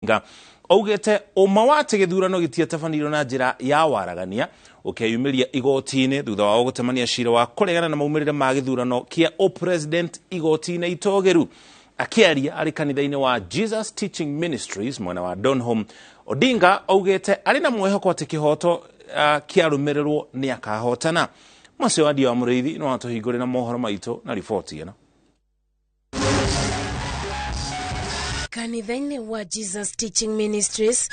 Odinga augĩte ũma wa atĩ gĩthurano gĩtiatabanirio na njĩra ya waragania ũkeyumĩria igoti-inĩ thutha wao gũtemania cira wa kũregana na maumĩrĩra ma gĩthurano kĩa ũpresident igoti-inĩ itũgĩru. Akĩaria arĩ kanitha-inĩ wa Jesus Teaching Ministries mwena wa Donholm, Odinga augĩte arĩ na mwĩhoko atĩ kĩhoto kĩarũmĩrĩrwo nĩ akahotana. Macio Wandia wa Mũrĩithi no atũhingũrĩra mohoro maitũ na riboti ĩno. Kanitha-inĩ wa Jesus Teaching Ministries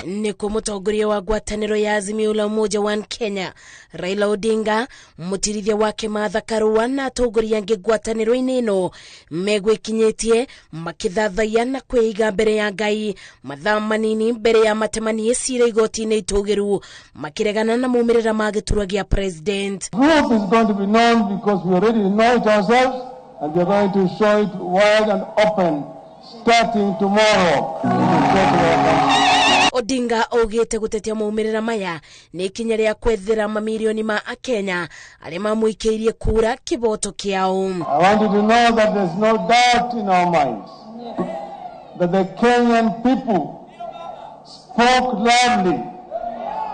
nĩkuo mũtongoria wa ngwatanĩro ya Azimio la Umoja One Kenya Raila Odinga, mũtirithia wake Martha Karua na atongoria angĩ ngwatanĩro-inĩ ĩno megwĩkinyĩtie makĩthathaiya na kwĩiga mbere ya Ngai mathaa manini mbere ya matemanie cira igoti-inĩ itũgĩru makĩregana na maumĩrĩra ma gĩturwa gĩa president. Truth is going to be known because we already know it ourselves, and we are going to show it wide and open starting tomorrow. Odinga augĩte gũtetia maumĩrĩra maya nĩ ikinya rĩa kwethera mamirioni ma akenya arĩa mamũikĩirie kura kĩboto kĩao. I want you to know that there's no doubt in our minds that the Kenyan people spoke loudly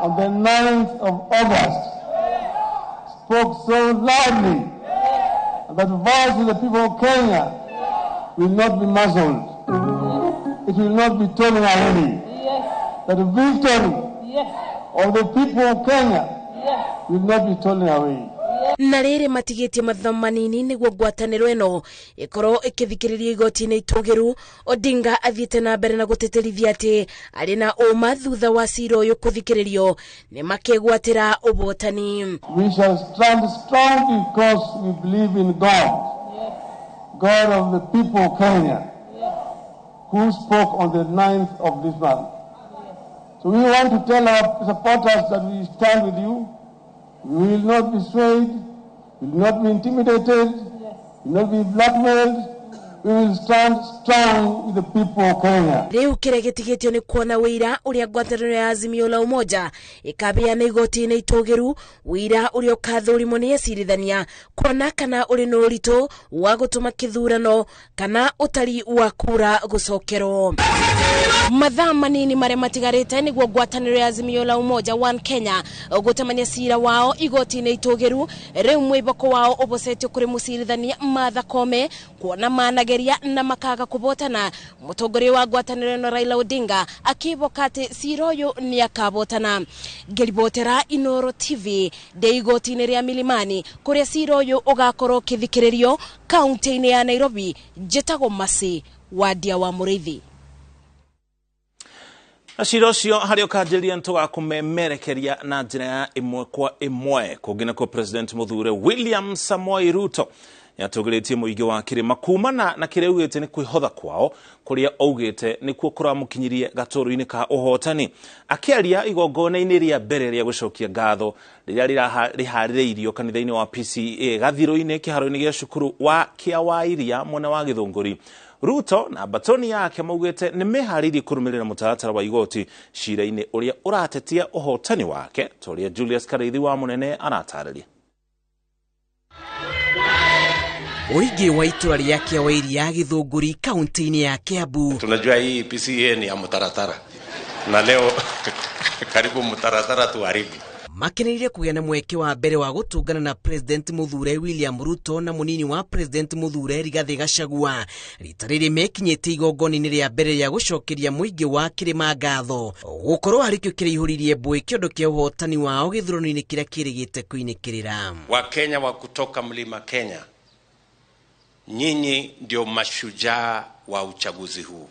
on the 9th of August, spoke so loudly that the voice of the people of Kenya will not be muzzled. It will not be torn away. That the victory of the people of Kenya will not be torn away. Na rĩrĩ matigĩtie mathaa manini nĩguo ngwatanĩro ĩno ĩkorwo ĩkĩthikĩrĩrio igoti-inĩ itũgĩru. Odinga athiĩte na mbere na gũtĩtĩrithia atĩ arĩ na ũma thutha wa cira ũyũ kũthikĩrĩrio nĩ makegwatĩra ũbotani. We shall stand strong because we believe in God, God of the people of Kenya, who spoke on the 9th of this month. So we want to tell our supporters that we stand with you. We will not be swayed, we will not be intimidated, we will not be blackmailed. We will stand strong with the people of Kenya. Rĩu kĩrĩa gĩtigĩtio nĩ kuona wĩira ũrĩa ngwatanĩro ya Azimio la Umoja ĩkambĩana igoti-inĩ itũgĩru, wĩira ũrĩa ũkathũrimwo nĩ acirithania kuona kana ũrĩ na ũritũ wa gũtũma kĩthurano kana ũtari wa kura gũcokerwo. Mathaa manini marĩa matigarĩte nĩguo ngwatanĩro ya Azimio la Umoja One Kenya gũtemania cira wao igoti-inĩ itũgĩru. Rĩu mwĩboko wao ũbocetio kũrĩ mũcirithania Martha Koome kuona manageria na makaga kubotana. Mũtongoria wa ngwatanĩro ĩno Raila Odinga akiboka atĩ cira ũyũ nĩ akabotana. Ngĩribotera Inooro TV ndĩ igoti-inĩ rĩa Milimani kũrĩa cira ũyũ ũgakorwo ũkĩthikĩrĩrio kaunti-inĩ ya Nairobi. Njĩtagwo Mercy Wandia wa Mũrĩithi. Na cira ũcio harĩa ũkanjĩrĩria nĩtũgakũmemerekeria na njĩra ya ĩmwe kwa ĩmwe. Kũngĩ nakuo President Mũthure William Samoei Ruto nĩatũgĩrĩtie mũingĩ wa kĩrĩma kumana na kĩrĩa augĩte nĩ kwĩhotha kwao kũrĩa augĩte nĩkuo kũramũkinyirie gatũrũ-inĩ ka ũhotani. Akĩaria igongona-inĩ rĩa mbere rĩa gũcokia ngatho rĩrĩa rĩharĩrĩirio kanitha-inĩ wa PCEA gathirũ-inĩ kĩharo-inĩ gĩa cukuru wa Kĩawairia mwena wa Gĩthũngũri, Ruto na batoni yake maugĩte nĩ meharĩirie kũrũmĩrĩra mũtaratara wa igoti cira-inĩ ũrĩa ũratetia ũhotani wake, ta ũrĩa Julius Karĩithi wa Mũnene aratarĩria. Mũingĩ wa itũra rĩa Kĩawairia Gĩthũngũri kaunti-inĩ ya Kiambu. Tunajua hii PCEA ni ya mũtaratara na leo karibu mũtaratara tuharibu. Makeneire kũgĩa na mweke wa mbere wa gũtũngana na President Mũthure William Ruto na mũnini wa President Mũthure Rigathĩ Gachagua. Rita rĩrĩ mekinyĩte igongona-inĩ rĩa mbere rĩa gũcokeria mũingĩ wa kĩrĩma ngatho gũkorwo harĩ kĩo kĩraihũririe mbũĩ kĩondo kĩa ũhotani wao gĩthurano-inĩ kĩrĩa kĩrĩgĩte kũinĩkĩrĩra. Wakenya wa kutoka Mlima Kenya, nyinyi ndio mashujaa wa uchaguzi huu.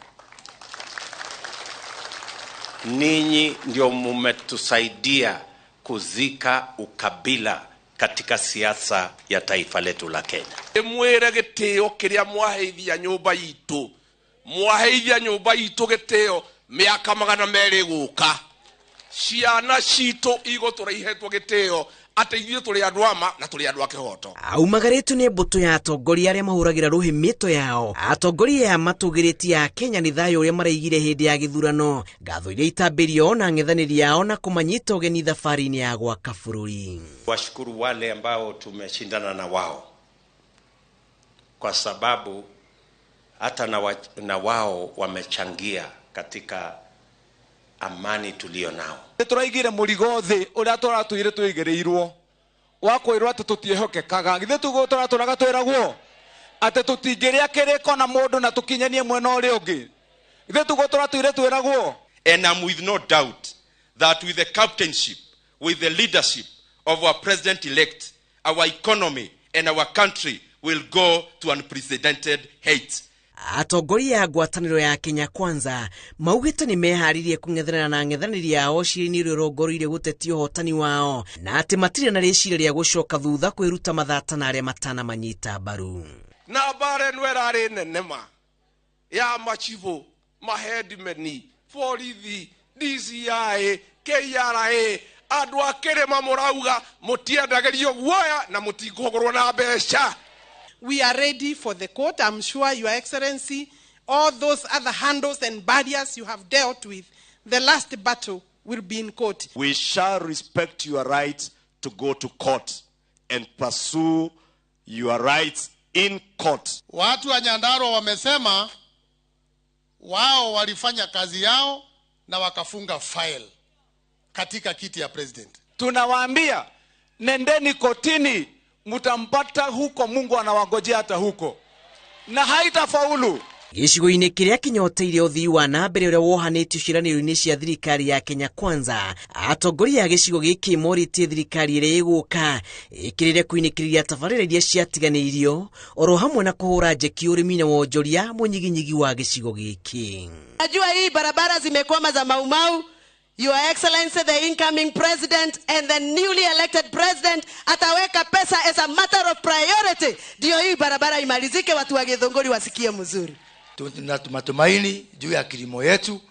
Ninyi ndio mumetusaidia kuzika ukabila katika siasa ya taifa letu la Kenya. Mwire gitio kiria mwaheithia nyumba itu, mwaheithia nyumba itu gitio miaka magana meri guka. Ciana citu igũtũra ihetwo gĩtĩo atĩ ithuĩ tũrĩ andũ a ma na tũrĩ andũ a kĩhoto. Aumagarĩtwo nĩ mbũtũ ya atongoria arĩa mahũragĩra rũhĩ mĩto yao. Atongoria aya matũgĩrĩtie a Kenya nĩ thayũ ũrĩa maraigire hĩndĩ ya gĩthurano, ngatho iria itambĩrio na ng'ethanĩri ao na kũmanyita ũgeni thabarĩ-inĩ ya gwaka bũrũri. Washukuru wale ambao tumeshindana na wao kwa sababu Hata na wao wamechangia katika amani tulio nao. Tũraigire mũrigo thĩ ũrĩa tũratũire tũigĩrĩirwo wa kwĩrwo atĩ tũtiĩhokekaga. Githĩ tiguo tũratũraga twĩragwo atĩ tũtingĩrĩa kĩrĩko na mũndũ na tũkinyanie mwena ũrĩa ũngĩ? Githĩ tiguo tũratũire twĩragwo? And I'm with no doubt that with the captainship, with the leadership of our president-elect, our economy and our country will go to unprecedented heights. Atongoria a ngwatanĩro ya Kenya Kwanza maugĩte nĩ meharĩirie kũng'ethanĩra na ang'ethanĩri ao cira-inĩ ũrĩa ũrongoreirie gũtetia ũhotani wao, na atĩ matirĩ na rĩciria rĩa gũcoka thutha kwĩruta mathata na arĩa matanamanyita mbaru. Na mbara ĩno ĩrarĩ nene ma ya machibo, mahedimeni, borithi, DCI, KRA, andũ a kĩrĩma mũrauga mũtiendagĩrio guoya na mũtikũgũrwo na mbeca. We are ready for the court. I'm sure, Your Excellency, all those other handles and barriers you have dealt with, the last battle will be in court. We shall respect your right to go to court and pursue your rights in court. Watu wa Nyandarua wamesema wao walifanya kazi yao na wakafunga file katika kiti ya president. Tunawaambia nendeni kotini, mtampata huko, Mungu anawangojea hata huko, na haitafaulu. Gĩcigo-inĩ kĩrĩa kĩnyoteire ũthii wa na mbere ũrĩa wohanĩtio ciĩranĩro-inĩ cia thirikari ya Kenya Kwanza, atongoria a gĩcigo gĩkĩ morĩtie thirikari ĩrĩa ĩgũka ĩkĩrĩre kũinĩkĩrĩria tabarĩra iria ciatiganĩirio oro hamwe na kũhũra njeki ũrĩmi na wonjoria mũnyiginyigi wa gĩcigo gĩkĩ. Najua hii barabara zimekwama za Maumau. Your Excellency, the incoming president and the newly elected president ataweka pesa as a matter of priority ndio hii barabara imalizike, watu wa Githunguri wasikie mzuri. Tuna matumaini juu ya kilimo yetu,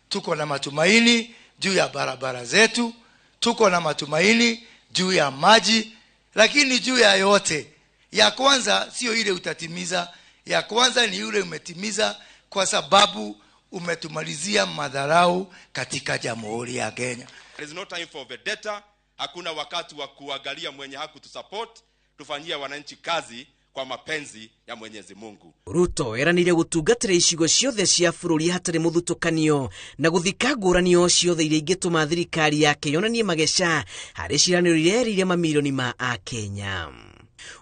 tuko na matumaini juu ya barabara zetu, tuko na matumaini juu ya maji, lakini juu ya yote, ya kwanza sio ile utatimiza, ya kwanza ni yule umetimiza, kwa sababu umetumalizia madharau katika Jamhuri ya Kenya. There is no time for vendetta. Hakuna wakati wa kuangalia mwenye hakutusupport. Tufanyie wananchi kazi kwa mapenzi ya Mwenyezi Mungu. Ruto eranire gũtungatĩra icigo ciothe cia bũrũri hatarĩ mũthutũkanio na gũthika ngũranio ciothe iria ingĩtũma thirikari yake yonanie mageca harĩ ciĩranĩro iria erĩire mamirioni ma Akenya.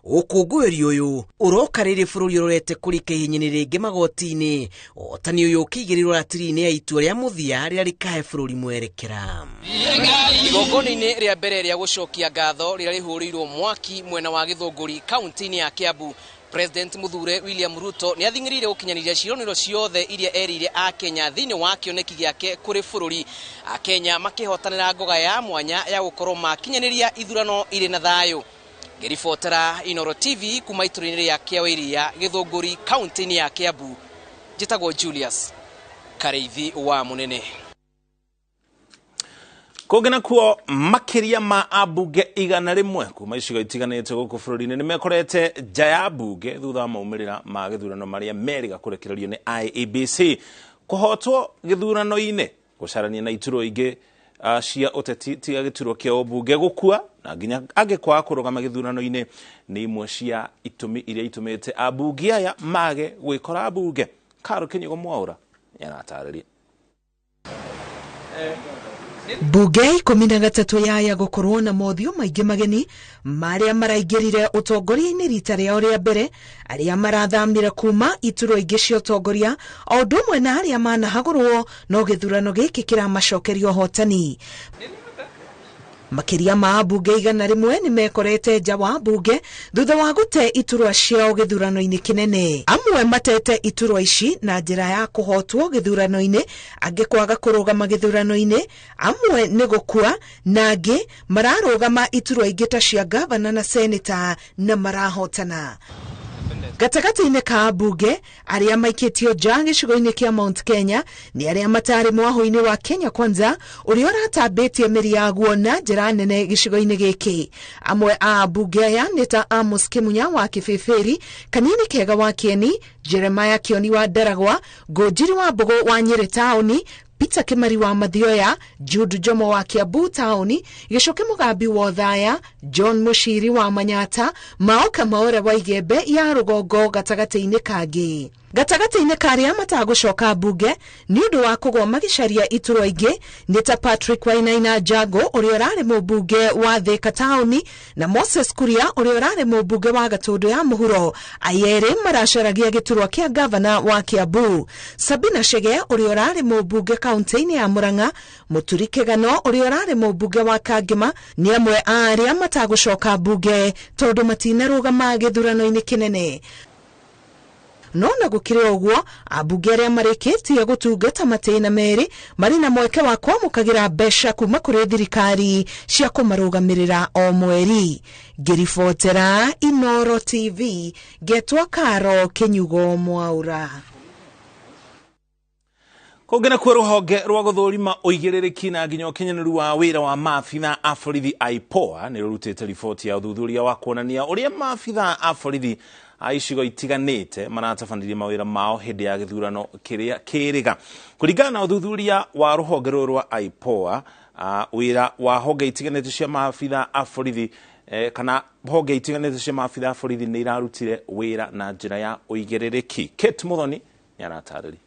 Ũkũngũĩri ũyũ ũroka rĩrĩ bũrũri ũrorete kũrika ihenya-inĩ rĩngĩ magoti-inĩ, ũhotani ũyũ ũkĩigĩrĩrwo ratiri-inĩ ya itua rĩa mũthia rĩrĩa rĩkahe bũrũri mwerekera. Igongona-inĩ rĩa mbere rĩa gũcokia ngatho rĩrĩa rĩhũrĩirwo mwaki mwena wa Githunguri kaunti-inĩ ya Kiambu, President Muthure William Ruto nĩ athing'ĩrĩire gũkinyanĩria ciĩranĩro ciothe iria erĩire Akenya thĩinĩ wa kĩoneki gĩake kũrĩ bũrũri. Akenya makĩhotanĩra ngoga ya mwanya ya gũkorwo makinyanĩria ithurano irĩ na thayũ. Ngĩribotera Inooro TV kuma itũra-inĩ rĩa Kĩawa Githunguri kaunti-inĩ ya Kiambu, njĩtagwo Julius Kareithi wa Mũnene. Kũngĩ nakuo makĩria ma ambunge 100 kuma icigo itiganĩte gũkũ bũrũri-inĩ nĩmekorete nja ya mbunge thutha wa maumĩrĩra ma gĩthurano marĩa merĩga kũrekererio nĩ IEBC. Kũhotwo gĩthurano-inĩ, gũcarania na iturwa ingĩ cia ũteti tiga gĩturwa kĩa ũmbunge, gũkua na nginya angĩ kwaga kũrũgama gĩthurano-inĩ nĩ imwe cia itũmi iria itũmĩte ambunge aya mage gwĩkora mbunge. Karo Kĩnyugo Mwaũra nĩaratarĩria. Mbunge 13 yaya gũkorwo na mothiũ maingĩ mageni marĩa maraingĩrire ũtongoria-inĩ rita rĩao rĩa mbere, arĩa marathamire kuma iturwa ingĩ cia ũtongoria o ũndũ ũmwe na arĩa manahagũrwo no gĩthurano gĩkĩ kĩramacokeria ũhotani. Makĩria ma ambunge 100 nĩ mekorete nja wa mbunge thutha wa gũte iturwa ciao gĩthurano-inĩ kĩnene. Amwe matete iturwa ici na njĩra ya kũhotwo gĩthurano-inĩ, angĩ kwaga kũrũgama gĩthurano-inĩ, amwe nĩ gũkua na angĩ mararũgama iturwa ingĩ ta cia gavana na seneta na marahotana. Gatagatĩ-inĩ ka ambunge arĩa maikĩtio nja gĩcigo-inĩ kĩa Mount Kenya nĩ arĩa matarĩ mwahũ-inĩ wa Kenya Kwanza ũrĩa ũratambĩtie mĩri yaguo na njĩra nene gĩcigo-inĩ gĩkĩ. Amwe a ambunge aya nĩ ta Amos Kĩmunya wa Kĩbĩbĩri, Kanini Kega wa Kĩeni, Jeremiah Kĩoni wa Ndaragwa, Ngũnjiri wa Mbũgũ wa Nyĩrĩ taũni, Peter Kimari wa Mathioya, Jude Jomo wa Kiambu taũni, Gĩcoke Mũgambi wa Othaya, John Mushiri wa Manyata, Maoka Maore wa Igembe ya Rũgongo gatagatĩ-inĩ kangĩ. Gatagatĩ-inĩ ka arĩa matagũcoka mbunge nĩ ũndũ wa kũgwa magĩcaria iturwa ingĩ nĩ ta Patrick Wainaina Njango ũrĩa ũrarĩ mũmbunge wa Thika taũni na Moses Kuria ũrĩa ũrarĩ mũmbunge wa Gatũndũ ya mũhuro. Ayerĩ maracaragia gĩturwa kĩa gavana wa Kiambu. Sabina Chege ũrĩa ũrarĩ mũmbunge kaunti-inĩ ya Murang'a, Mũturi Kĩgano ũrĩa ũrarĩ mũmbunge wa Kangema nĩ amwe a arĩa matagũcoka mbunge tondũ matinarũgama gĩthurano-inĩ kĩnene. No na gũkĩrĩ ũguo, ambunge arĩa marĩkĩtie gũtungata matĩna merĩ marĩ na mweke wa kwamũkagĩra mbeca kuma kũrĩ thirikari cia kũmarũgamĩrĩra o mweri. Ngĩribotera Inoro TV, ngetwo Karo Kĩnyugo Mwaura. Kũngĩ nakuo rũhonge rwa gũthũrima ũigĩrĩrĩki na nginya ũkinyanĩru wa wĩra wa maabitha a borithi IPOA nĩ rũrutĩte riboti ya ũthuthuria wa kuonania ũrĩa maabitha a borithi a icigo itiganĩte maratabanirie mawĩra mao hĩndĩ ya gĩthurano kĩrĩa kĩrĩga. Kũringana na ũthuthuria wa rũhonge rũrũ rwa IPOA, wĩra wa honge itiganĩte cia maabitha a borithi kana honge itiganĩte cia maabitha a borithi nĩ irarutire wĩra na njĩra ya ũigĩrĩrĩki. Kate Muthoni nĩ aratarĩria.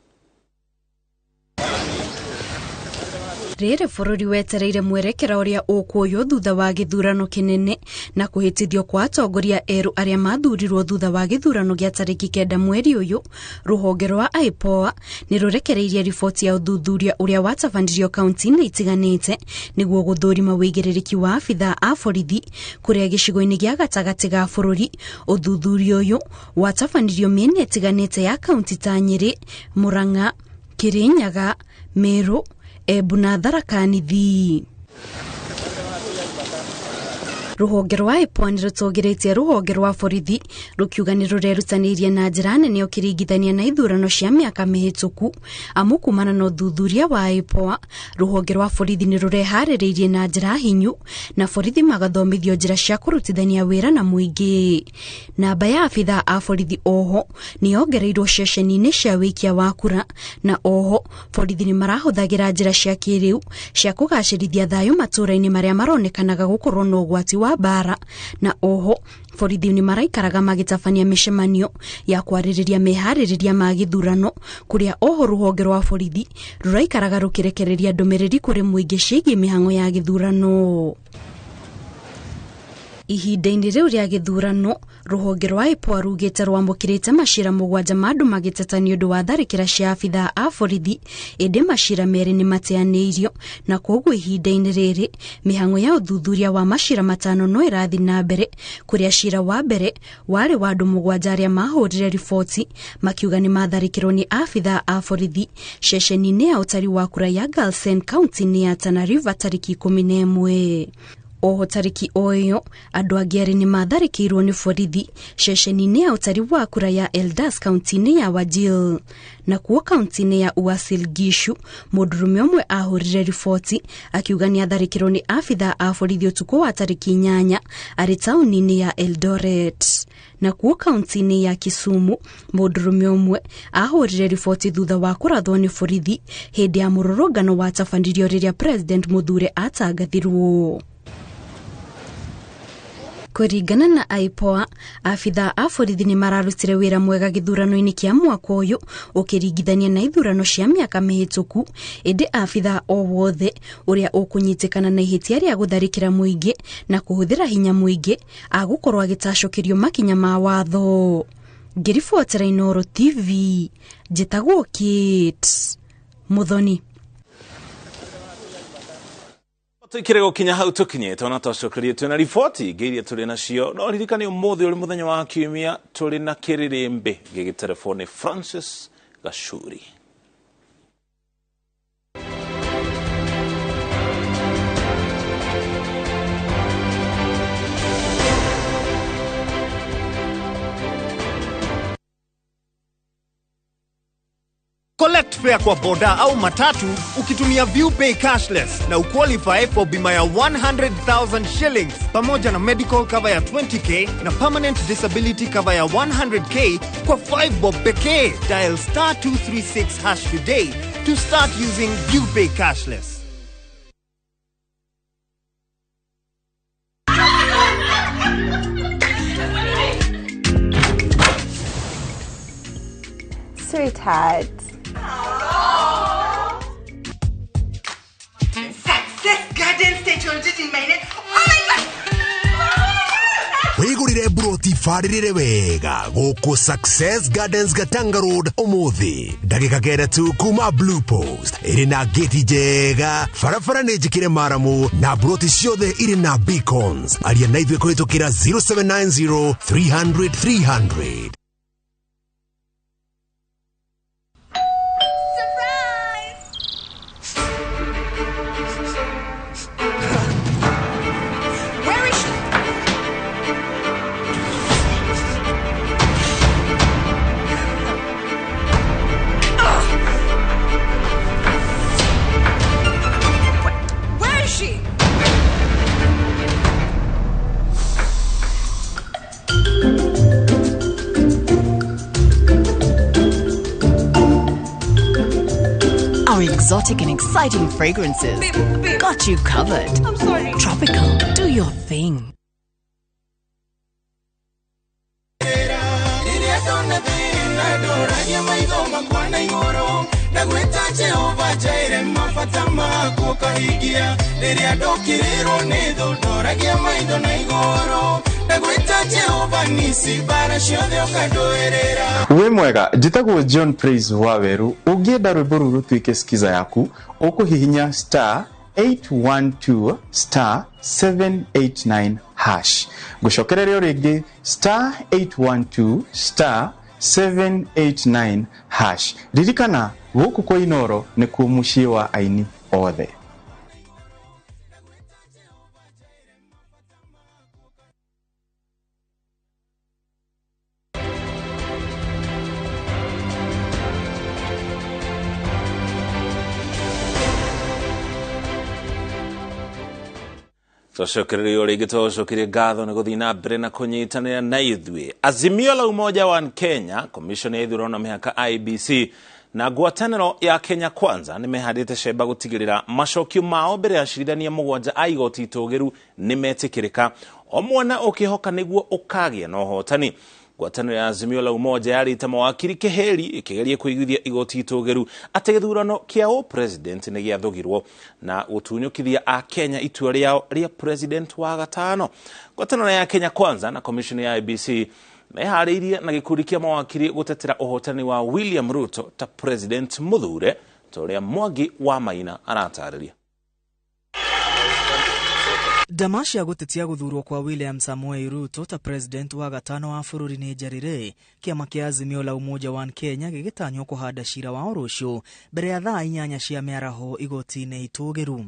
Rĩrĩ bũrũri wetereire mwerekera ũrĩa ũkuoywo thutha wa gĩthurano kĩnene na kũhĩtithio kwa atongoria erũ arĩa mathurirwo thutha wa gĩthurano gĩa tarĩki 9 mweri ũyũ. Rũhonge rwa IPOA nĩ rũrekereirie riboti ya ũthuthuria ũrĩa watabanirio kaunti-inĩ itiganĩte nĩguo gũthũrima wĩigĩrĩrĩki wa abithaa a borithi kũrĩa gĩcigo-inĩ gĩa gatagatĩ ga bũrũri. Ũthuthuria ũyũ watabanirio mĩena ĩtiganĩte ya kaunti ta Nyĩrĩ, Murang'a, Kirinyaga, Meru, Embu na Tharaka Nithi. Rũhonge rwa IPOA nĩ rũtũgĩrĩtie rũhonge rwa borithi rũkiuga nĩ rũrerutanĩirie na njĩra nene ũkĩringithania na ithurano cia mĩaka mĩhĩtũku. Amu kumana na ũthuthuria wa IPOA, rũhonge rwa borithi nĩ rũreharĩrĩirie na njĩra hinyu na borithi magathomithio njĩra cia kũrutithania wĩra na mũingĩ. Namba ya abithaa a borithi oho nĩ yongereirwo ceceni-inĩ cia wĩikia wa kura, na oho borithi nĩ marahũthagĩra njĩra cia kĩrĩu cia kũgacĩrithia thayũ matũũra-inĩ marĩa maronekanaga gũkorwo na ũgwati wa bara, na oho borithi nĩ maraikaraga magĩtabania mĩcemanio ya kwarĩrĩria meharĩrĩria ma gĩthurano, kũrĩa oho rũhonge rwa borithi rũraikaraga rũkĩrekereria ndũmĩrĩri kũrĩ mũingĩ ciĩgiĩ mĩhang'o ya gĩthurano. Ihinda-inĩ rĩu rĩa gĩthurano, rũhonge rwa IPOA rugĩte rwamũkĩrĩte macira 7 ma andũ magĩteta nĩ ũndũ wa tharĩkĩra cia abithaa a borithi, ĩndĩ macira 2 nĩ mateanĩirio, na kwoguo ihinda-inĩ rĩrĩ mĩhang'o ya ũthuthuria wa macira 5 no ĩrathiĩ na mbere, kũrĩa cira wa mbere warĩ wa andũ 7 arĩa mahũrire riboti makiuga nĩ matharĩkĩrwo nĩ abithaa a borithi ceceni-inĩ ya ũtari wa kura ya Garsen kaunti-inĩ ya Tana River tarĩki 11. Oho tarĩki o ĩyo andũ angĩ erĩ nĩ matharĩkĩirwo nĩ borithi ceceni-inĩ ya ũtari wa kura ya Eldas kaunti-inĩ ya Wajir. Nakuo kaunti-inĩ ya Uasin Gishu mũndũrũme ũmwe ahũrire riboti akiuga nĩ atharĩkĩrwo nĩ abithaa a borithi ũtukũ wa tarĩki 8 arĩ taũni-inĩ ya Eldoret. Nakuo kaunti-inĩ ya Kisumu mũndũrũme ũmwe ahũrire riboti thutha wa kũrathwo nĩ borithi hĩndĩ ya mũrũrũngano watabanirio rĩrĩa President Muthure atangathirwo. Kũringana na IPOA, abithaa a borithi nĩ mararutire wĩra mwega gĩthurano-inĩ kĩa mwaka ũyũ ũkĩringithania na ithurano cia mĩaka mĩhĩtũku, ĩndĩ abithaa o wothe ũrĩa ũkũnyitĩkana na ihĩtia rĩa gũtharĩkĩra mũingĩ na kũhũthĩra hinya mũingĩ agũkorwo agĩtacũkĩrio makinya ma watho. Ngĩribotera Inoro TV, njĩtagwo Kate Muthoni. Tuikire gukinya hau tukinyite ona twacokerie twina riboti ingĩ iria tũrĩ nacio, no ririkane ũmũthĩ ũrĩ mũthenya wa kiumia tũrĩ na kĩrĩrĩmbĩ gĩgĩterebwo Francis Gachuri. Collect fare kwa boda au matatu ukitumia ViewPay cashless na uqualify for bima ya 100,000 shillings pamoja na medical cover ya 20k na permanent disability cover ya 100k kwa 5 bob pekee. Dial star 236# today to start using ViewPay cashless. sweetheart. Success Gardens title deed in my name. Oh my God! Wigurire mburoti barĩrĩre wega gũkũ Success Gardens Gatanga Road ũmũthĩ, ndagĩka 9 tu kuma Blue Post. Ĩrĩ na ngĩti njega, barabara nĩ njĩkĩre maramu na mburoti ciothe irĩ na beacons. Aria na ithuĩ kũhĩtũkĩra 0790 300 300. Where is she? Where is she? Our exotic and exciting fragrances got you covered. I'm sorry. Tropical, do your thing. Rĩrĩa ndona thĩna ndoragia maitho makwa na igũrũ, ndagwĩta Jehova njaĩre mabata maku ũkahingia. Rĩrĩa ndokĩrĩrwo nĩ thũ ndoragia maitho na igũrũ, ndagwĩta Jehova nisi mbara ciothe ũkandũĩrĩra. Wĩ mwega, njĩtagwo John Praise Waweru. Ũngĩenda rwĩmbo rũu rũtuĩke skiza yaku, ũkũhihinya star 812 star 789 hash. Ngũcokereria o rĩngĩ, star 812 star 789 hash. Ririkana, gũkũ kwa Inoro nĩkuo mũciĩ wa aini othe. Twacokererio rĩngĩ, twacokerie ngatho nĩ gũthiĩ na mbere na kũnyitanĩra na ithuĩ. Azimio la Umoja wa Kenya, Commission ya ithurano na mĩhaka IEBC na ngwatanĩro ya Kenya Kwanza nĩ mehandĩte cemba gũtigĩrĩra macokio mao mbere ya acirithania 7 a igoti itũgĩru nĩ metĩkĩrĩka, o mwena ũkĩhoka nĩguo ũkagĩa na ũhotani. Ngwatanĩro ya Azimio la Umoja yarĩte mawakiri kĩhĩri ĩkĩgeria kũiguithia igoti itũgĩru atĩ gĩthurano kĩa ũpresident nĩ gĩathũgirwo na gũtunyũkithia a Kenya itua rĩao rĩa president wa gatano. Ngwatanĩro ya Kenya Kwanza na commission ya IEBC meharĩirie na gĩkundi kĩa mawakiri gũtetera ũhotani wa William Ruto ta president mũthure, ta ũrĩa Mwangi wa Maina aratarĩria. Ndama cia gũtetia gũthurwo kwa William Samoei Ruto ta president wa gatano wa bũrũri nĩ njarĩre. Kĩama kĩa Azimio la Umoja wa Kenya gĩgĩtanywo kũhanda cira wao rũciũ mbere ya thaa 8 cia mĩaraho igoti-inĩ itũgĩru.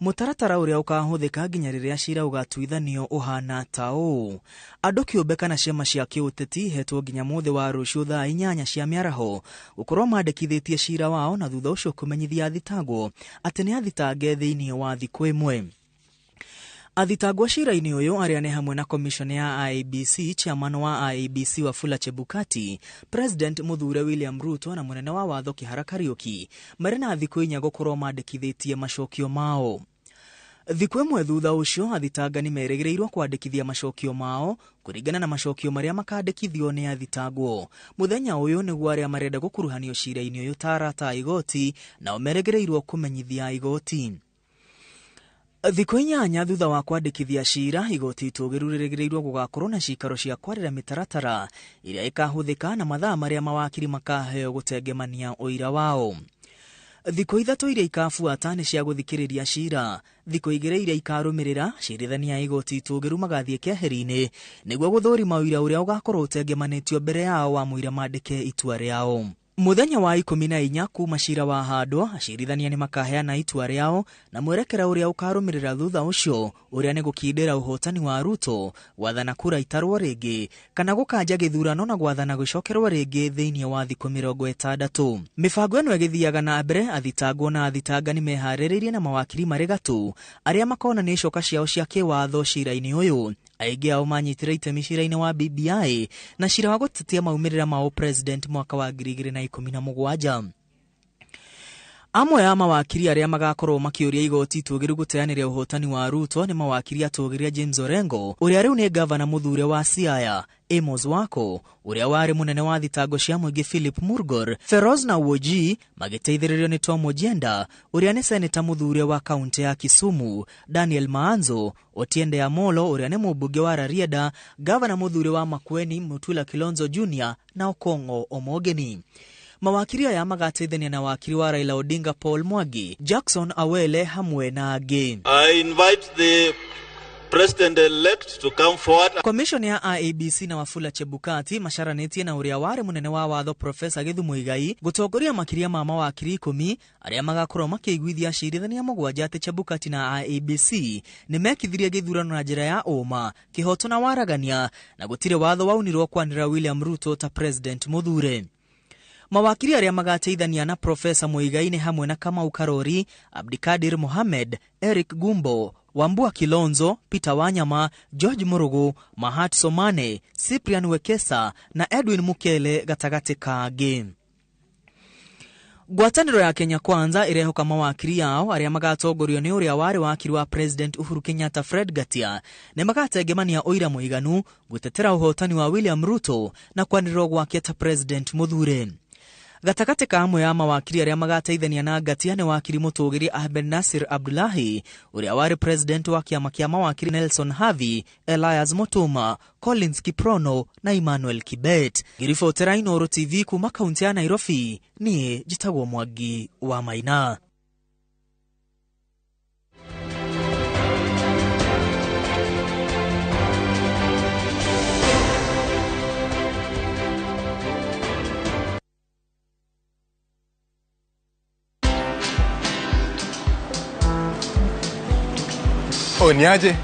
Mũtaratara ũrĩa ũkahũthĩka nginya rĩrĩa cira ũgatuithanio ũhana ta ũũ: andũ kĩũmbe kana ciama cia kĩũteti ihetwo nginya mũthĩ wa rũciũ thaa 8 cia mĩaraho gũkorwo mandĩkithĩtie cira wao, na thutha ũcio kũmenyithia athitangwo atĩ nĩ athitange thĩinĩ wa thikũ ĩmwe. Athitangwo cira-inĩ ũyũ arĩa nĩ hamwe na commission ya IEBC, chairman wa IEBC Wafula Chebukati, President mũthure William Ruto na mũnene wa watho Kihara Kariuki, marĩ na thikũ 4 gũkorwo mandĩkithĩtie macokio mao. Thikũ ĩmwe thutha ũcio, athitangani merĩgĩrĩirwo kwandĩkithia macokio mao kũringana na macokio marĩa makandĩkithio nĩ athitangwo. Mũthenya ũyũ nĩguo arĩa marenda gũkuruhanio cira-inĩ ũyũ ta arata a igoti nao merĩgĩrĩirwo kũmenyithia igoti. Thikũ 8 thutha wa kwandĩkithia cira, igoti itũgĩru rĩrĩgĩrĩirwo gũgakorwo na cikaro cia kwarĩra mĩtaratara ĩrĩa ĩkahũthĩka na mathaa marĩa mawakiri makaheo gũtengemania ũira wao. Thikũ 3 iria ikabuata nĩ cia gũthikĩrĩria cira. Thikũ 2 iria ikarũmĩrĩra, acirithania a igoti itũgĩru magathiĩ keheri-inĩ nĩguo gũthũrima ũira ũrĩa ũgakorwo ũtengemanĩtio mbere yao wa mũira mandĩke itua rĩao. Mũthenya wa 14 kuma cira wa handwo, acirithania nĩ makaheana itua rĩao na mwerekera ũrĩa ũkarũmĩrĩra thutha ũcio, ũrĩa nĩ gũkindĩra ũhotani wa Ruto, gwathana kura itarwo rĩngĩ, kana gũkanja gĩthurano na gwathana gũcokerwo rĩngĩ thĩinĩ wa thikũ 60. Mĩbango ĩno ĩgĩthiaga na mbere, athitangwo na athitangani meharĩrĩirie na mawakiri marĩ gatũ arĩa makona nĩ icoka ciao cia kĩwatho cira-inĩ ũyũ. Aingĩ ao manyitire itemi cira-inĩ wa BBI na cira wa gũtetia maumĩrĩra ma president mwaka wa 2017. Amwe a mawakiri arĩa magakorwo makĩũria igoti itũgĩru gũteanĩria ũhotani wa Ruto nĩ mawakiri atũgĩria James Orengo, ũrĩa rĩu nĩ gavana mũthure wa Siaya, Amos Wako, ũrĩa warĩ mũnene wa thitango cia mũingĩ Philip Murgor, Feroz na Woji magĩteithĩrĩrio nĩ Tom Ojienda, ũrĩa nĩ seneta mũthure wa kaunti ya Kisumu, Daniel Maanzo, Otiende Amolo ũrĩa nĩ mũmbunge wa Rarieda, gavana mũthure wa Makueni Mutula Kilonzo Jr na Okong'o Omogeni. Mawakiri aya magateithania na wakiri wa Raila Odinga Paul Mwangi, Jackson Awele hamwe na angĩ. I invite the President-elect to come forward. Commission ya IEBC na Wafula Chebukati macaranĩtie na ũrĩa warĩ mũnene wa watho Profesa Githu Muigai gũtongoria makĩria ma mawakiri 10 arĩa magakorwo makĩiguithia acirithania 7 atĩ Chebukati na IEBC nĩ mekithirie gĩthurano na njĩra ya ũma, kĩhoto na waragania, na gũtirĩ watho waunirwo kwanĩrĩra William Ruto ta President mũthure. Mawakiri arĩa magateithania na Profesa Muigai nĩ hamwe na Kamau Karori, Abdikadir Mohamed, Eric Gumbo, Wambua Kilonzo, Peter Wanyama, George Murugu, Mahat Somane, Cyprian Wekesa na Edwin Mukele gatagatĩ ka angĩ. Ngwatanĩro ya Kenya Kwanza ĩrehoka mawakiri ao arĩa magatongorio nĩ ũrĩa warĩ wakiri wa President Uhuru Kenyatta Fred Ngatia nĩ magatengemania ũira mũiganu gũtetera ũhotani wa William Ruto na kwanĩrĩrwo gwake ta President mũthure. Gatagatĩ ka amwe a mawakiri arĩa magateithania na Ngatia nĩ wakiri mũtũgĩri Ahmed Nasir Abdullahi, ũrĩa warĩ president wa kĩama kĩa mawakiri Nelson Havi, Elias Mutuma, Collins Kiprono na Emmanuel Kibet. Ngĩribotera Inooro TV kuma kaunti ya Nairobi, niĩ njĩtagwo Mwangi wa Maina. Oh, niaje?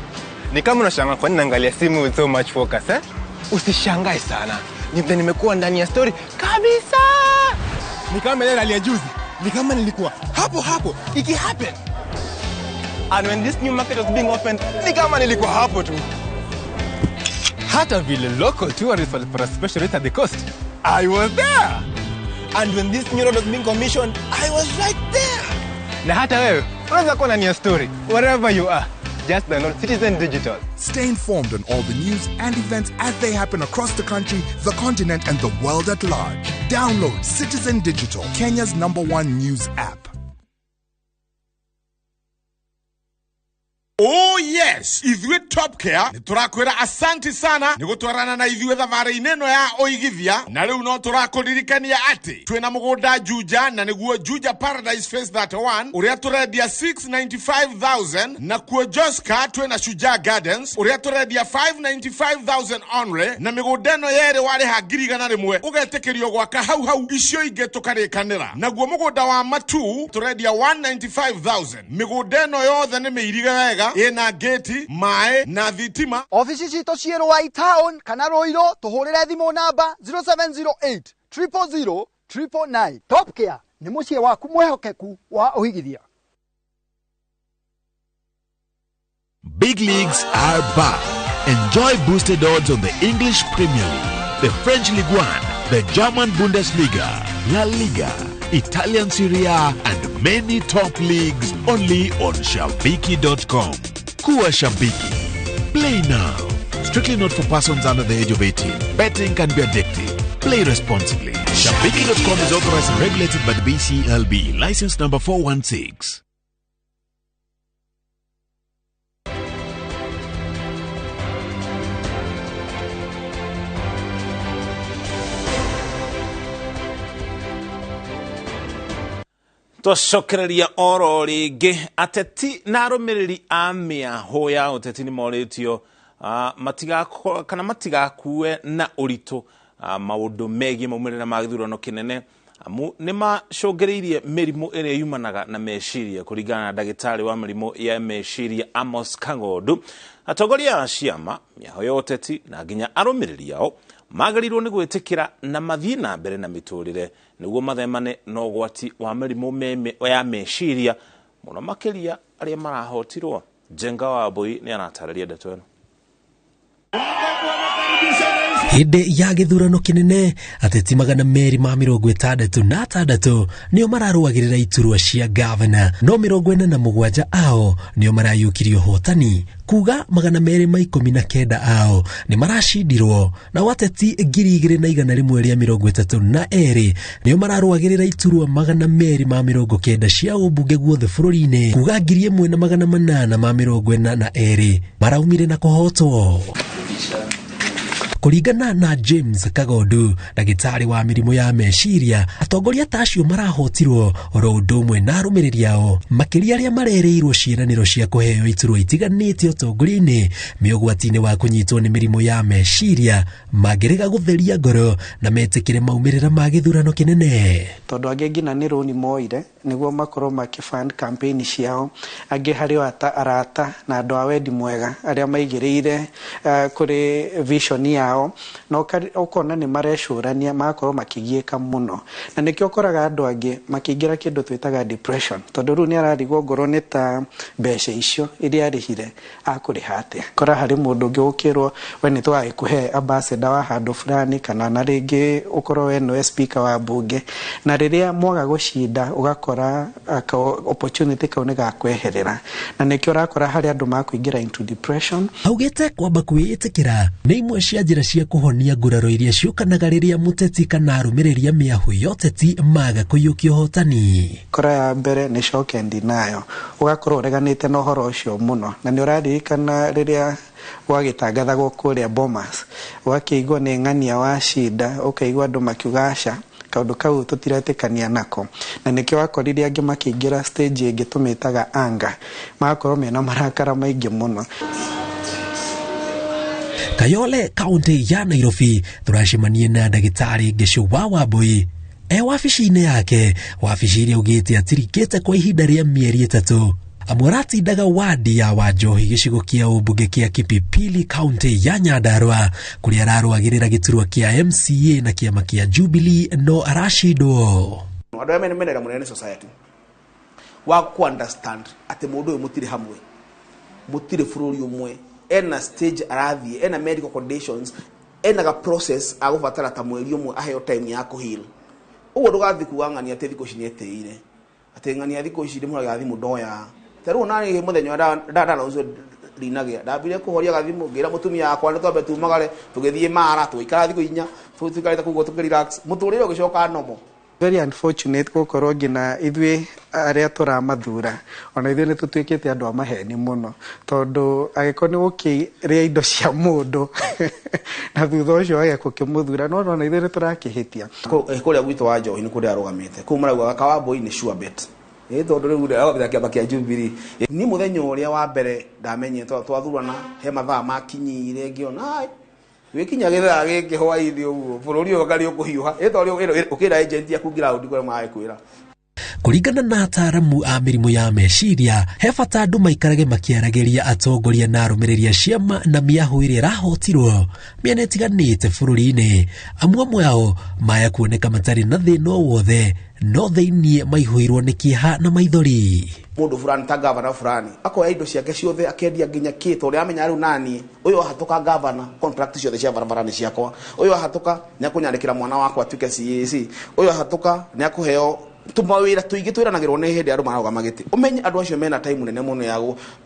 Ni kama unashangaa kwa nini naangalia simu with so much focus, eh? Usishangae sana. Ni vile nimekuwa ndani ya story kabisa. Ni kama ile rally ya juzi. Ni kama nilikuwa hapo hapo iki happen. And when this new market was being opened, ni kama nilikuwa hapo tu. Hata vile local tourists walipata special rate at the coast, I was there. And when this new road was being commissioned, I was right there. Na hata wewe unaweza kuwa ndani ya story wherever you are. Just download Citizen Digital. Stay informed on all the news and events as they happen across the country, the continent, and the world at large. Download Citizen Digital, Kenya's #1 news app. Oh yes, ithuĩ Top Care nĩ tũrakwĩra asanti sana nĩ gũtwarana na ithuĩ thabarĩ-inĩ ĩno ya ũigithia, na rĩu no tũrakũririkania atĩ twĩna mũgũnda Juja, na nĩguo Juja Paradise Phase 31 ũrĩa tũrendia 695,000, na kuo Joska twĩna Shujaa Gardens ũrĩa tũrendia 595,000 only, na mĩgũnda ĩno yerĩ warĩha 100,000 ũgetĩkĩrio gwaka hau hau, icio ingĩ tũkarĩkanĩra. Naguo mũgũnda wa Matu tũrendia 195,000. Mĩgũnda ĩno yothe nĩ mĩirige wega, ĩna gate, maĩ na thitima. Ofici citũ ciĩ Ruai Town kana Ruiru, tũhũrĩre thimũ namba 0708 000 999. Top Care nĩ mũciĩ waku mwĩhokeku wa ũigithia. Big leagues are back. Enjoy boosted odds on the English Premier League, the French Ligue 1, the German Bundesliga, La Liga, Italian Serie A, and many top leagues only on Shabiki.com. Kuwa Shabiki. Play now. Strictly not for persons under the age of 18. Betting can be addictive. Play responsibly. Shabiki.com is authorized and regulated by the BCLB. License number 416. Twacokereria oro rĩngĩ ateti na arũmĩrĩri a mĩahũ ya ũteti nĩ morĩtio kana matigakue na ũritũ maũndũ megiĩ maumĩrĩra ma gĩthurano kĩnene, amu nĩ macũngĩrĩirie mĩrimũ ĩrĩa yumanaga na meciria. Kũringana na ndagĩtarĩ wa mĩrimũ ya meciria Amos Kang'ondu, atongoria a ciama, mĩahũ ya ũteti na nginya arũmĩrĩri ao magĩrĩirwo nĩ gwĩtĩkĩra na mathiĩ na mbere na mĩtũrĩre nĩguo mathemane na ũgwati wa mĩrimũ ya meciria, mũno makĩria arĩa marahotirwo. Njenga wa Mbui nĩ aratarĩria ndeto ĩno. Hĩndĩ ya gĩthurano kĩnene, ateti 266 nĩo mararũagĩrĩra iturwa cia gavana, no 47 ao nĩo marayũkirie ũhotani, kuga 219 ao nĩ maracindirwo, nao ateti 2132 nĩo mararũagĩrĩra iturwa 290 cia ũmbunge guothe bũrũri-inĩ, kuga 1842 maraumire na kũhotwo. Kũringana na James Kagondu, ndagĩtarĩ wa mĩrimũ ya meciria, atongoria ta acio marahotirwo oro ũndũ ũmwe na arũmĩrĩri ao, makĩria arĩa marerĩirwo ciĩranĩro cia kũheo iturwa itiganĩte ũtongoria-inĩ, me ũgwati-inĩ wa kũnyitwo nĩ mĩrimũ ya meciria mangĩrega gũtheria ngoro na metĩkĩre maumĩrĩra ma gĩthurano kĩnene. Tondũ angĩ nginya nĩ rũni moire nĩguo makorwo makĩfund campaign ciao, angĩ harĩ arata na andũ a wendi mwega arĩa maigĩrĩire kũrĩ vision yao, na ũkona nĩ marecũrania magakorwo makĩgiĩka mũno, na nĩkĩo ũkoraga andũ angĩ makĩingĩra kĩndũ twĩtaga depression, tondũ rĩu nĩ ararigwo ngoro nĩ ta mbeca icio iria arĩhire akũrĩha atĩa. Kora harĩ mũndũ ũngĩ ũkĩrwo we nĩ tũgagĩkũhe ambassador wa handũ fulani, kana na rĩngĩ ũkorwo we nĩwe speaker wa bunge, na rĩrĩa mwaga gũcinda ũgakora opportunity kau nĩ gakweherera, na nĩkĩo ũrakora harĩ andũ makũingĩra into depression. Augĩte kwamba kwĩĩtĩkĩra nĩ imwe cia njĩra cia kũhonia nguraro iria ciũkanaga rĩrĩa mũteti kana arũmĩrĩri a mĩahũ ya ũteti maga kũiyũkia ũhotani. Kora ya mbere nĩ shock and denial, ũgakorwo ũreganĩte na ũhoro ũcio mũno, na nĩ ũraririkana rĩrĩa gwagĩtangathagwo kũrĩa Bomas, ũgakĩigua nĩ ng'ania wacinda, ũkaigua andũ makiuga aca, kaũndũ kau tũtiretĩkania nako, na nĩkĩo wakorire angĩ makĩingĩra stage ĩngĩ tũmĩtaga anger, magakorwo mena marakara maingĩ mũno. Kayole kaunti ya Nairobi tũracemanie na ndagĩtarĩ Ngĩcũ wa Wambui e wabici-inĩ yake, wabici iria augĩte atirikĩte kwa ihinda rĩa mĩeri 3. Amwe aratindaga wadi ya Wanjohi gĩcigo kĩa ũmbunge kĩa Kipipili kaunti ya Nyandarua, kũrĩa ararũagĩrĩra gĩturwa kĩa MCA na kĩama kĩa Jubilee no aracindwo. Andũ aya menera mũnene society wa ku understand atĩ mũndũ ũyũ mũtirĩ hamwe, mũtirĩ bũrũri ũmwe, ena stage arathiĩ, ena medical conditions, ena ga process agũbatara ta mweri ũmwe aheo time ya kũheal. Ũguo ndũgathiĩ kuga ng'ania atĩ thikũ ici nĩetĩire, atĩ ng'ania thikũ ici ndĩmũraga thimũ ndoya. Ta rĩu nani mũthenya ndanaucio ndinagĩa, ndambire kũhoria gathimũ ngĩra mũtumia wakwa nĩ twambe tumagare tũgĩthiĩ Mara tũgĩikara thikũ 4 tũikarĩte kũu tũkĩrelax, mũtũrĩre ũgĩcoka normal. Very unfortunate gũkorwo nginya ithuĩ arĩa tũramathura ona ithuĩ nĩ tũtuĩkĩte andũ a maheni mũno, tondũ angĩkorwo nĩ gũkĩrĩa indo cia mũndũ na thutha ũcio wage gũkĩmũthura, no ona ithuĩ nĩ tũrakĩhĩtia. Kũrĩa gwitũ wa Njohi nĩ kũrĩa arũgamĩte, kũu maraugaga Kawambui nĩ sure bet, tondũ rĩu arũgamĩte kĩama kĩa Jubilee. Ni mũthenya ũrĩa wa mbere ndamenyire twathurana he mathaa makinyire ngĩona wĩkinya gĩthaa gĩkĩ hwaĩ-inĩ ũguo bũrũri ũyũ ngarĩ ũkũhiũha, tondũ ũkĩra agent yaku ground kũrĩa magĩkwĩra. Kũringana na ataaramu a mĩrimũ ya meciria, he bata andũ maikarage makĩaragĩria atongoria na arũmĩrĩri a ciama na mĩahũ ĩrĩa ĩrahotirwo mĩena ĩtiganĩte bũrũri-inĩ. Amwe amwe ao maya kuoneka matarĩ na thĩna o wothe, no thĩiniĩ maihũirwo nĩ kĩeha na maithori. Mũndũ fulani ta gavana fulani akoya indo ciake ciothe akendia nginya kĩ, tondũ amenya rĩu nani ũyũ ahatũka gavana, contract ciothe cia barabara nĩ ciakwa, ũyũ ahatũka nĩ akũnyandĩkĩra mwana wakwa atuĩke CAC, ũyũ ahatũka nĩ akũheo tũmawĩra tũingĩ twĩranagĩrwo nĩ hĩndĩ andũ mararũgama gĩtĩ. Ũmenye andũ acio mena time nene mũno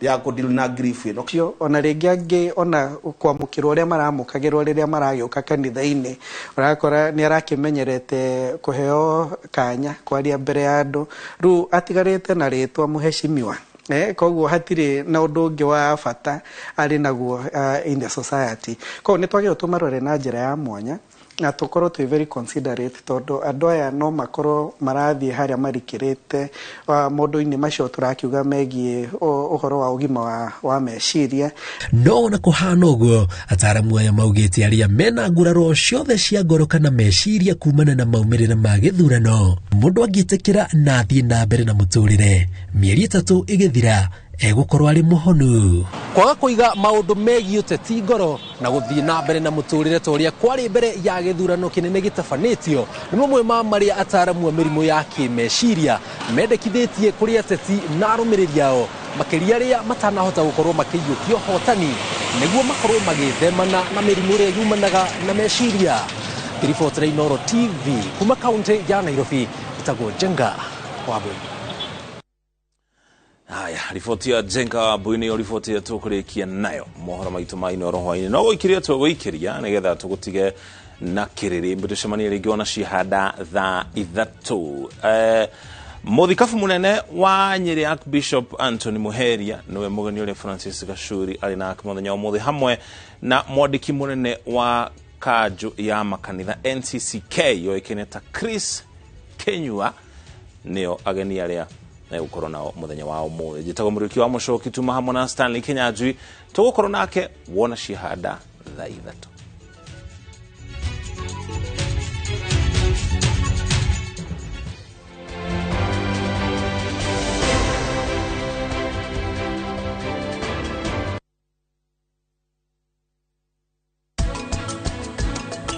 ya kũdeal na grief ĩno. Cio ona rĩngĩ angĩ ona kwamũkĩrwo ũrĩa maramũkagĩrwo rĩrĩa maragĩũka kanitha-inĩ, ũrakora nĩ arakĩmenyerete kũheo kanya kwaria mbere ya andũ, rĩu atigarĩte na rĩtwa mũheshimiwa. Koguo hatirĩ na ũndũ ũngĩ wa bata arĩ naguo in the society. Koguo nĩ twagĩrĩirwo tũmarore na njĩra ya mwanya na tũkorwo twĩ very considerate, tondũ andũ aya no makorwo marathiĩ harĩa marikĩrĩte maũndũ-inĩ macio tũrakiuga megiĩ ũhoro wa ũgima wa meciria. No ona kũhana ũguo, ataaramu aya maugĩte arĩa mena nguraro ciothe cia ngoro kana meciria kumana na maumĩrĩra ma gĩthurano, mũndũ angĩtĩkĩra na athiĩ na mbere na mũtũrĩre, mĩeri 3 ĩgĩthira egũkorwo arĩ mũhonu. Kwaga kũiga maũndũ megiĩ ũteti ngoro na gũthiĩ na mbere na mũtũrĩre ta ũrĩa kwarĩ mbere ya gĩthurano kĩnene gĩtabanĩtio nĩ mamwe ma marĩa ataaramu a mĩrimũ ya kĩmeciria mendekithĩtie kũrĩ ateti na arũmĩrĩri ao Makĩria arĩa matanahota gũkorwo makĩiyũkia ũhotani nĩguo makorwo magĩthemana na mĩrimũ ĩrĩa yumanaga na meciria. Ngĩribotera Inooro TV kuma kaunti ya Nairobi, ĩtagwo Njenga Wambui. Haya, riboti ya Njenga Wambui nĩyo riboti ĩrĩa tũkũrĩkia nayo mohoro maitũ ma Inooro hwainĩ. No gũikĩria tũgũikĩria nĩgetha tũgũtige na kĩrĩrĩmbĩ, tũcemanie rĩngĩ ona cihanda thaa 3. Mũthikabu mũnene wa Nyĩrĩ Archbishop Anthony Muheria nĩwe mũgeni ũrĩa Francis Gachuri arĩ nake mũthenya wa ũmũthĩ, hamwe na mwandĩki mũnene wa kanjũ ya makanitha NCCK yoĩkaine ta Chris Kenyua, nĩo ageni arĩa egũkorwo nao mũthenya wa ũmũthĩ. Njĩtagwo Mũrĩki wa Mũcoki, tuma hamwe na Stanley Kinyanjui, tũgũkorwo nake wona cihanda thaa 3.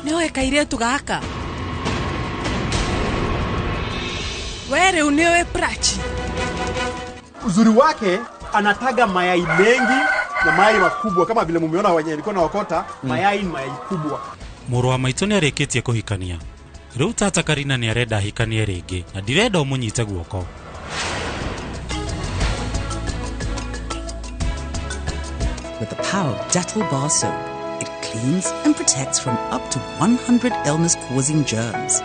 Nĩoĩ kairĩtu gaka? We rĩu nĩũĩ Prachi? Uzuri wake anataga mayai mengi na mayai makubwa, kama vile mumeona wenye nilikuwa naokota. Mayai ni mayai kubwa. Mũrũ wa maitũ nĩarĩkĩtie kũhikania. Rĩu tata Karina nĩarenda ahikanie rĩngĩ na ndirenda ũmũnyite guoko. With the power of Dettol bar soap, it cleans and protects from up to 100 illness-causing germs.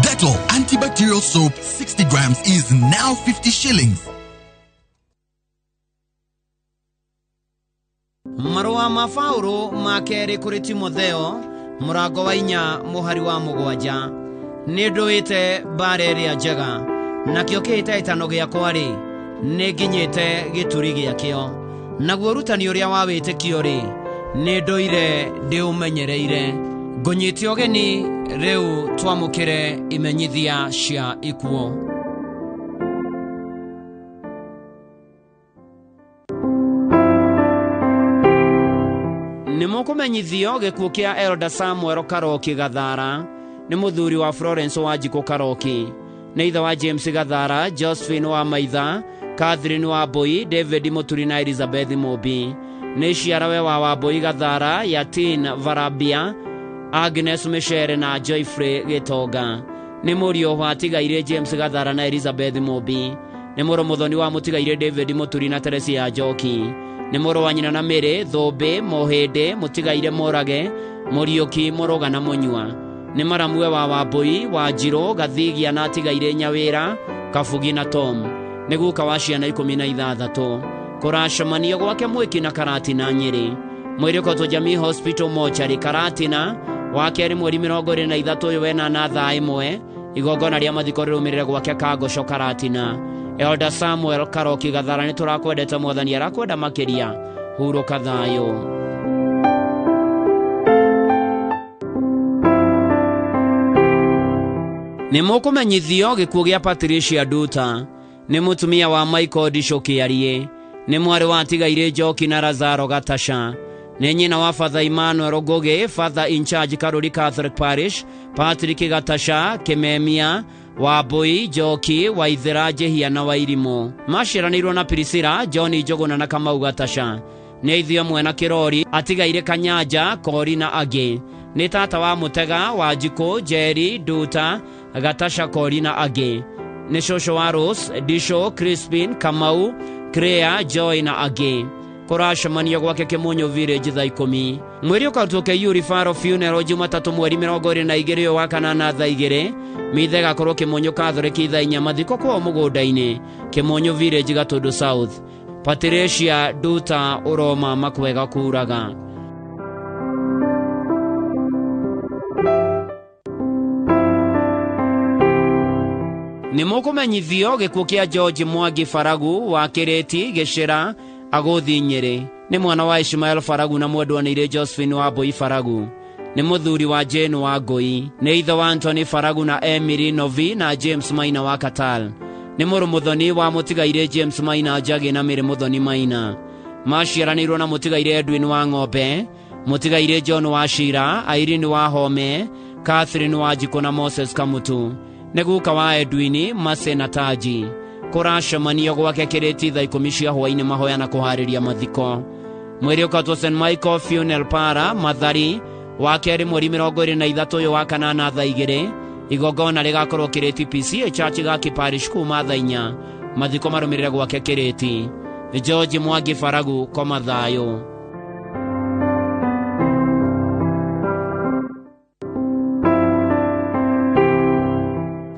Dettol antibacterial soap 60 grams is now 50 shillings. Marũa ma Paũlũ ma kerĩ kũrĩ Timotheo mũrango wa 4 mũhari wa 7. Nĩ ndũĩte mbara ĩrĩa njega, nakĩo kĩhĩtahĩtano gĩakwa-rĩ, nĩ nginyĩte gĩturi gĩakĩo. Naguo ũrutani ũrĩa wa wĩtĩkio-rĩ, nĩ ndũire ndĩũmenyereire. Ngũnyite ũgeni rĩu twamũkĩre imenyithia cia ikuũ. Nĩ mũkũmenyithio gĩkuũ kĩa Elda Samuel Karoki Gathara, nĩ mũthuri wa Florence Wanjikũ Karoki, nĩ ithe wa James Gathara, Josephine wa Maitha, Catherine wa Mbui, David Mũturi na Elizabeth Mũmbi. Nĩ ciarawe wa Wambui Gathara, Yatin Varabia, Agnes Michere na Joyfrey Gĩtonga. Nĩ mũriũ wa Tigaire James Gathara na Elizabeth Mũmbi. Nĩ mũrũ mũthoni wa Mũtigaire David Mũturi na Teresia Njoki. Nĩ mũrũ wa nyina na Mĩrĩ, Thũmbĩ, Mũhĩndĩ, Mũtigaire Mũrage, Mũriũki, Mũrũga na Mũnyua. Nĩ maramue wa Wambui, Wanjirũ, Gathigia na Tigaire Nyawĩra, Kabugi na Tom. Nĩ guka wa ciana 16. Kũracemanio gwake Mwĩki na Karatina Nyĩrĩ. Mwĩrĩ ũkotwo Jamii Hospital Mortuary Karatina, wa kerĩ mweri 23 ũyũ wena na thaa 1. Igongona rĩa mathiko rĩrũmĩrĩre gwake Kangoco Karatina. Elda Samuel Karoki Gathara, nĩ tũrakwendete, Mwathani arakwenda makĩria. Hurũka thayũ. Nĩ mũkũmenyithio gĩkuũ gĩa Patricia Nduta, nĩ mũtumia wa Michael Ndicũ Kĩarie, nĩ mwarĩ wa Tigaire Njoki na Lazaro Gatasha, nĩ nyina wa Father Emmanuel Ngũgĩ, Father in charge Karuri Catholic Parish, Patrick Gatasha, Kĩmemia, Wambui, Njoki, Waithera, Njĩhia na Wairimũ. Maciaranĩirwo na Priscilla, John Njũgũna na Kamau Gatasha. Nĩ ithuĩ amwe na Kĩrori, Atigaire Kanyanja, Kori na angĩ. Nĩ tata wa Mũtega, Wanjikũ, Njeri, Nduta, Gatasha, Kori na angĩ. Nĩ cũcũ wa Rose, Ndicũ, Crispin, Kamau, Crea, Joy na angĩ. Kũracemanio gwake Kĩmunyũ Village thaa 10. Mwĩrĩ ũkarutwo KU Referral Funeral Jumatatũ mweri 22 ũyũ wa kanana thaa 2. Mithe ĩgakorwo Kĩmunyũ Catholic thaa 4. Mathiko kwao mũgũnda-inĩ Kĩmunyũ Village Gatũndũ South. Patricia Nduta ũroma makwega kuraga. Nĩ mũkũmenyithio gĩkuũ kĩa George Mwangi Faragu wa Kĩrĩti Gĩcĩra Agũthi Nyĩrĩ. Nĩ mwana wa Ishmael Faragu na mwendwa nĩ Josephine wa Mbui Faragu. Nĩ mũthuri wa Jane wa Ngũi. Nĩ ithe wa Anthony Faragu na Emily Novi na James Maina wa Katal. Nĩ mũrũ mũthoni wa Mũtigaire James Maina Njagĩ na Mĩrĩ Mũthoni Maina. Maciaranĩirwo na Mũtigaire Edwin wa Ng'ombe, Mũtigaire John wa Shira, Irene wa Home, Catherine wa Njikũ na Moses Kamutu. Nĩ guka wa Edwin, Mase na Taji. Kũracemanio gwake Kĩrĩti thaa 10 cia hwaĩ-inĩ mahoya na kũharĩria mathiko. Mwĩrĩ ũkatwo St Michael Funeral Parlour Mathari wa kerĩ mweri 23 ũyũ wa kanana thaa 2. Igongona rĩgakorwo Kĩrĩti PCA Church Gaki Parish kuma thaa 4. Mathiko marũmĩrĩre gwake Kĩrĩti. George Mwangi Faragu koma thayũ.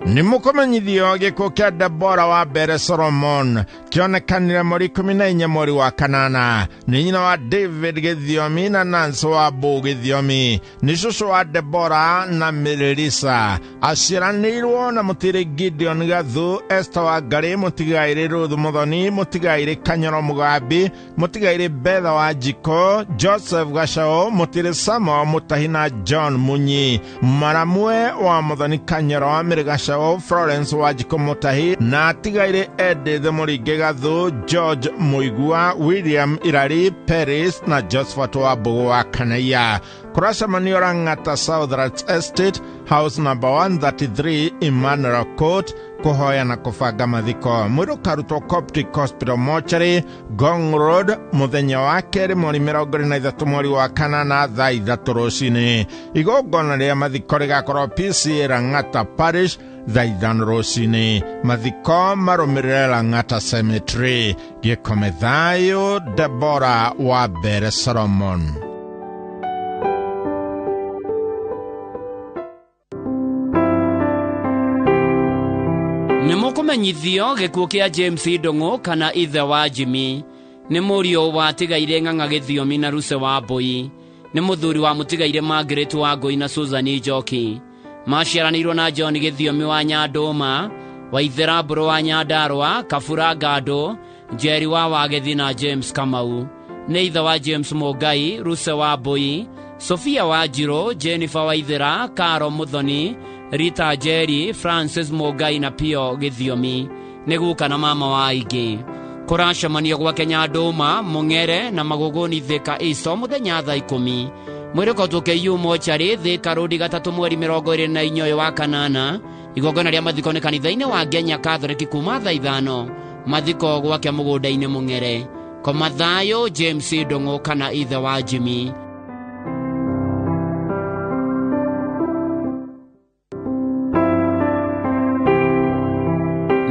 Nĩ mũkũmenyithio gĩkuũ kĩa Debora wa mbere Solomon kĩonekanire mweri 14 mweri wa kanana. Nĩ nyina wa David Gĩthiomi na Nancy wa Mbũ Gĩthiomi. Nĩ cũcũ wa Debora na Melissa. Aciaranĩirwo na mũtĩrĩ Gideon Gathu, Esther wa Ngarĩ, mũtigairĩ Ruth Mũthoni, mũtigairĩ Kanyoro Mũgambi, mũtigairĩ Betha wa Njiko, Joseph Gacao, mũtĩrĩ Samuel Mũtahi na John Munyi. Maramwe wa Mũthoni Kanyoro, Mary Gacao, Florence Wanjikũ Mũtahi na atigaire Edith Mũringe Gathu, George Mũigua, William Irari, Paris na Josephat wa Mbũgũ wa Kanaia. Kũracemanio Lang'ata Southlands Estate, house number 133, Emmanuel Court, kũhoya na kũbanga mathiko. Mwĩrĩ ũkarutwo Coptic Hospital Mortuary, Ngong Road, mũthenya wa kerĩ mweri 23 mweri wa kanana thaa 3 rũcinĩ. Igongona rĩa mathiko rĩgakorwo PCA Lang'ata Parish thaa 5 rũcinĩ. Mathiko marũmĩrĩre Lang'ata Cemetery. Gĩkome thayũ, Debora wa mbere Solomon. Nĩ mũkũmenyithio gĩkuũ kĩa James Ndũng'ũ kana ithe wa Jimmy. Nĩ mũriũ wa tigaire Ng'ang'a Gĩthiomi na Ruse wa Mbũi. Nĩ mũthuri wa mũtigaire Margaret wa Ngũi na Susan Njoki. Maciaranĩirwo na John Gĩthiomi wa Nyandũma, Waithera Mbũrũ wa Nyandarũa, Kabura Ngandũ, Njeri wa Wagethi na James Kamau. Nĩ ithe wa James Mũngai, Ruse wa Mbũi, Sofia wa Njirũ, Jennifer Waithera, Caro Mũthoni, Rita Njeri, Francis Mũngai na Pio Gĩthiomi. Nĩ guka na mama wa aingĩ. Kũracemanio gwake Nyandũma, Mũng'ere na Magũgũni Thika East o mũthenya thaa 10. Mwĩrĩ ũkotwo KU Mortuary Thika Road 3 mweri 24 ũyũ wa kanana. Igongona rĩa mathiko nĩ kanitha-inĩ wa Ngenya Catholic kuma thaa 5. Mathiko gwake mũgũnda-inĩ Mũng'ere. Koma thayũ James Ndũng'ũ kana ithe wa Jimmy.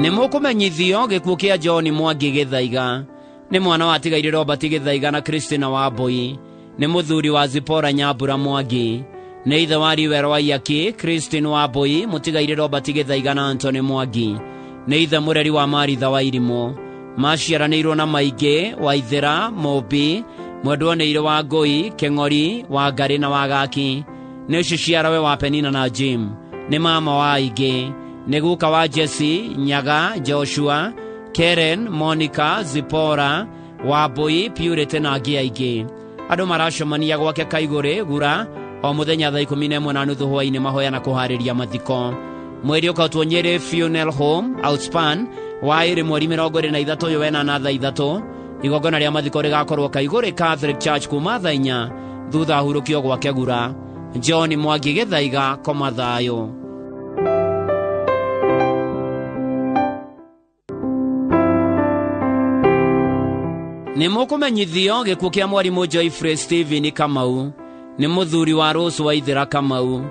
Nĩ mũkũmenyithio gĩkuũ kĩa John Mwangi Gĩthaiga. Nĩ mwana wa tigaire Robert Gĩthaiga na Christina wa Mbũi. Nĩ mũthuri wa Zipporah Nyambura Mwangi. Nĩ ithe wa Riwero wa Iaki, Christine wa Mbũi, mũtigaire Robert Gĩthaiga na Anthony Mwangi. Nĩ ithe mũreri wa Maritha wa Irimũ. Maciaranĩirwo na Maingĩ, Waithera, Mũmbi, Mwendwanĩire wa Ngũi, Kĩng'ori, wa Ngarĩ na Wagaki. Nĩ ciciarawe wa Penina na Jim. Nĩ mama wa aingĩ. Nĩ guka wa Jesse, Nyaga, Joshua, Karen, Monica, Zipporah, Wambũi, Purity na angĩ aingĩ. Andũ maracemania gwake Kaigũrĩ, Gura, o mũthenya thaa 11:30 hwaĩ-inĩ mahoya na kũharĩria mathiko. Mwĩrĩ ũkotwo Nyĩrĩ Funeral Home, Outspan, wa ĩrĩ mweri 23 ũyũ wena thaa 3. Igongona rĩa mathiko rĩgakorwo Kaigũrĩ Catholic Church kuma thaa 4 thutha ahurũkio gwake Gura. John Mwangi Gĩthaiga, koma thayũ. Nĩ mũkũmenyithio gĩkuũ kĩa mwarimũ Joyfrey Stephen Kamau. Nĩ mũthuri wa Rose Waithera Kamau.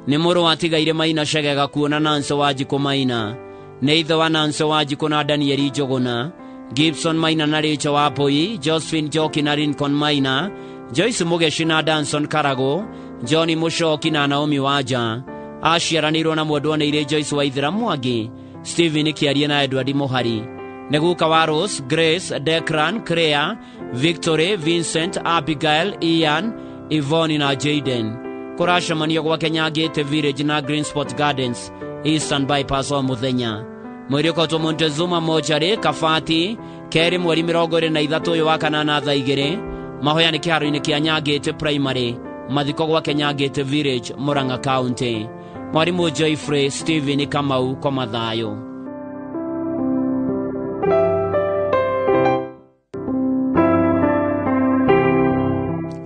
Nĩ mũrũ wa tigaire Maina Shegega kuona Nancy Wanjikũ Maina. Nĩ ithe wa Nancy Wanjikũ na Daniel Njũgũna, Gibson Maina na Rachel wa Mbũi, Josephine Njoki na Lincoln Maina, Joyce Mũgeci na Danson Karagũ, John Mũcoki na Naomi Wanja. Aciaranĩirwo na mwendwanĩire Joyce Waithera Mwangi, Stephen Kĩarie na Edward Mũhari. Nĩ guka wa Rose, Grace, Declan, Claire, Victory, Vincent, Abigail, Ian, Yvonne na Jaden. Kũracemanio gwake Nyangĩte Village na Green Spot Gardens, Eastern Bypass o mũthenya. Mwĩrĩ ũkotwo Montezuma Mortuary, Kabati, kerĩ mweri 23 ũyũ wa kanana thaa 2. Mahoya nĩ kĩharo-inĩ kĩa Nyangĩte Primary. Mathiko gwake Nyangĩte Village, Murang'a County. Mwarimũ Joyfrey Stephen Kamau, koma thayũ.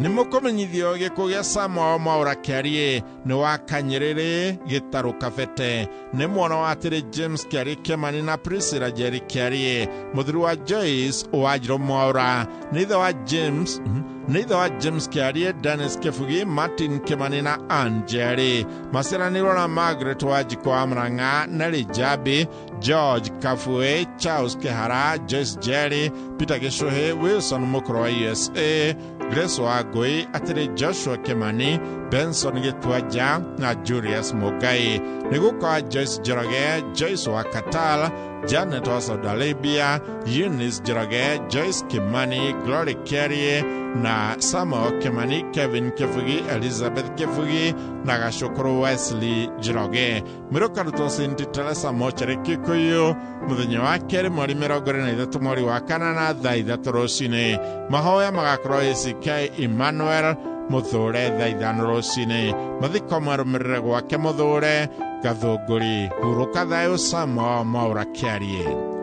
Nĩ mũkũmenyithio gĩkuũ gĩa Samuel Mwaura Kĩarie nĩ wa Kanyerere gĩtarũ Kabete. Nĩ mwana wa atĩrĩ James Kĩarĩ Kĩmani na Priscilla Njeri Kĩarie. Mũthuri wa Joyce Wanjirũ Mwaũra. Nĩ ithe wa James nĩ ithe wa James Kĩarie, Dennis Kĩbugi, Martin Kĩmani na Ann Njeri. Maciaranĩirwo na Margaret Wanjikũ wa Murang'a, Nelly Njabi, George Kafue, Charles Kĩhara, Joyce Njeri, Peter Gĩcũhĩ, Wilson Mũkũrũ wa USA, Grace Wangũi, atĩrĩ Joshua Kĩmani, Benson Gĩtuanja na Julius Mũngai. Nĩ guka wa Joyce Njoroge, Joyce wa Qatar, Janet wa Saudi Arabia, Eunice Njoroge, Joyce Kimani, Glory Kerie na Samuel Kimani, Kevin Kibugi, Elizabeth Kibugi na Gacũkũrũ Wesley Njoroge. Mwĩrĩ ũkarutwo St. Teresa Mochari Kikuyu mũthenya wa kerĩ mweri 23 mweri wa kanana thaa 3 rũcinĩ. Mahoya magakorwo ACK Emmanuel Mũthũre thaa 5 rũcinĩ. Mathiko marũmĩrĩre gwake Mũthũre Gathũngũri. Hurũka thayũ Samuel Mwaũra Kĩarie.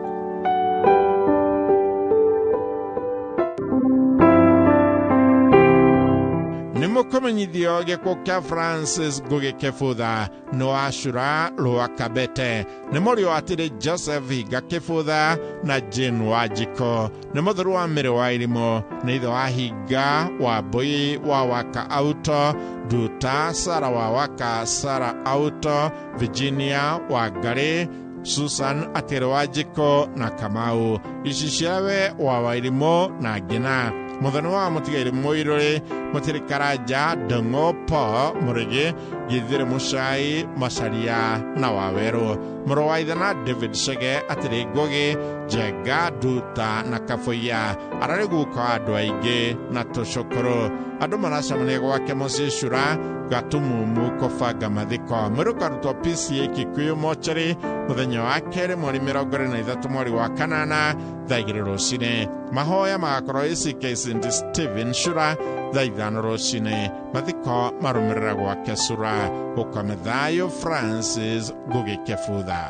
Nĩ mũkũmenyithio gĩkuũ kĩa Francis Ngũgĩ Kĩbutha nĩ wa Cura Rũa Kabete. Nĩ mũriũ wa atĩrĩ Joseph Hinga Kĩbutha na Jane Wanjikũ. Nĩ mũthuri wa Mĩrĩ wa Irimũ. Nĩ ithe wa Hinga wa Mbũi wa Waka Auto, Nduta Sara wa Waka Sara Auto, Virginia wa Ngarĩ, Susan atĩrĩ Wanjikũ na Kamau. Ici ciawe wa Wairimũ na Ngina. Mũthoni wa mũtigairĩ Mũirũrĩ, Mũtĩrĩ Karanja, Ndung'u Paul Mũrĩgĩ, Gĩthĩrĩ Mũcai, Macaria na Wawerũ. Mũrũ wa ithe na David Chege atĩrĩ Ngũgĩ, Njenga, Nduta na Kabũiya. Ararĩ guka wa andũ aingĩ na tũcũkũrũ. Andũ maracemania gwake mũciĩ Cura Gatumumu kũbanga mathiko. Mwĩrĩ ũkarutwo PCA Kikuyu mochari mũthenya wa kerĩ mweri 23 mweri wa kanana thaa 2 rũcinĩ. Mahoya magakorwo ACK St. Stephen Cura thaa 5 rũcinĩ. Mathiko marũmĩrĩra gwake Cura. Gũkome thayũ Francis Ngũgĩ Kĩbutha.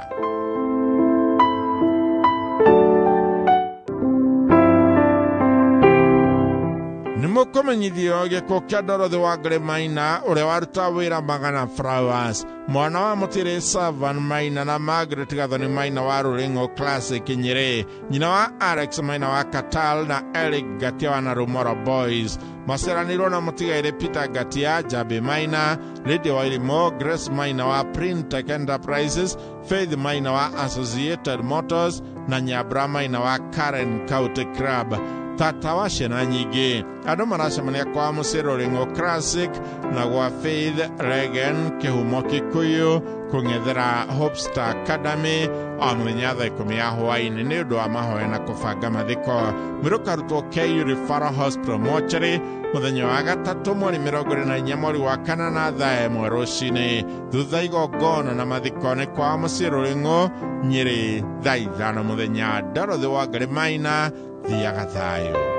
Nĩ mũkũmenyithio gĩkuũ kĩa Dorothy Wangũrĩ Maina ũrĩa waruta wĩra Magana Flowers. Mwana wa mũtĩrĩ Savan Maina na Margaret Gathoni Maina wa Rũrĩng'o Classic Nyĩrĩ. Nyina wa Alex Maina wa Qatar na Eric Ngatia wa Narumoro Boys. Maciaranĩirwo na mũtigairĩ Peter Ngatia, Jabi Maina, Lydia Wairimũ, Grace Maina wa Printech Enterprises, Faith Maina wa Associated Motors na Nyabra Maina wa Karen County Club. Tata wa ciana nyingĩ. Andũ maracemania kwa mũciĩ Rũrĩng'o Classic na gwa Faith Regan Kĩhumo Kikuyu kũng'ethera Hope Star Academy o mũthenya thaa 10 ya hwaĩ-inĩ nĩ ũndũ wa mahoya na kũbanga mathiko. Mwĩrĩ ũkarutwo KU Referral Hospital Mortuary mũthenya wa gatatũ mweri 24 mweri wa kanana thaa 1 rũcinĩ. Thutha igongona na mathiko nĩ kwa mũciĩ Rũrĩng'o Nyĩrĩ thaa 5 mũthenya. Dorothy Wangũrĩ Maina, thiaga thayũ.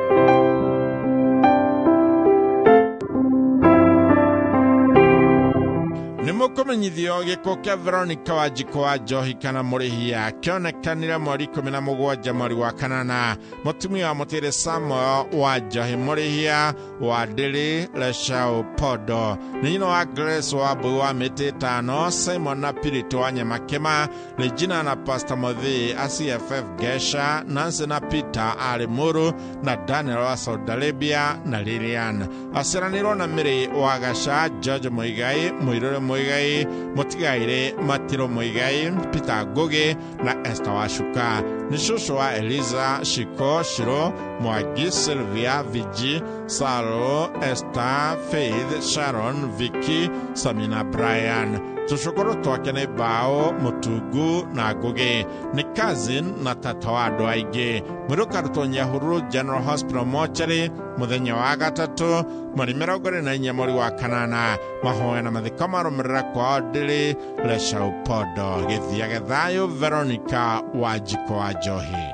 Nĩ mũkũmenyithio gĩkuũ kĩa Veronica Wanjikũ wa Njohi kana Mũrĩhia kĩonekanire mweri 17 mweri wa kanana. Mũtumia wa mũtĩrĩ Samuel wa Njohi Mũrĩhia wa Ndĩrĩ Leshau Pondo. Nĩ nyina wa Grace wa Mbui wa mĩtĩ 5, Simon na Purity wa Nyamakĩma, Regina na Pastor Mũthii a CFF Gesha, Nancy na Peter a Limuru na Daniel wa Saudi Arabia na Lilian. Aciaranĩirwo na Mĩrĩ wa Gaca, George Mũigai, Mũirũrĩ Mũigai, Mũtigairĩ Matiro Mũigai, Peter Ngũgĩ na Esther Wacuka. Nĩ cũcũ wa Eliza, Shiko, Shiro, Mwangi, Sylvia, Viji, Saro, Esther, Faith, Sharon, Vicky, Samina, Brian. Tũcũkũrũ twake nĩ Bao, Mũtungu na Ngũgĩ. Nĩ cousin na tata wa andũ aingĩ. Mwĩrĩ ũkarutwo Nyahururu General Hospital Mortuary mũthenya wa gatatũ mweri 24 mweri wa kanana. Mahoya na mathiko marũmĩrĩra kwao Ndĩrĩ Leshau Pondo. Gĩthiage thayũ Veronica Wanjikũ wa Njohi.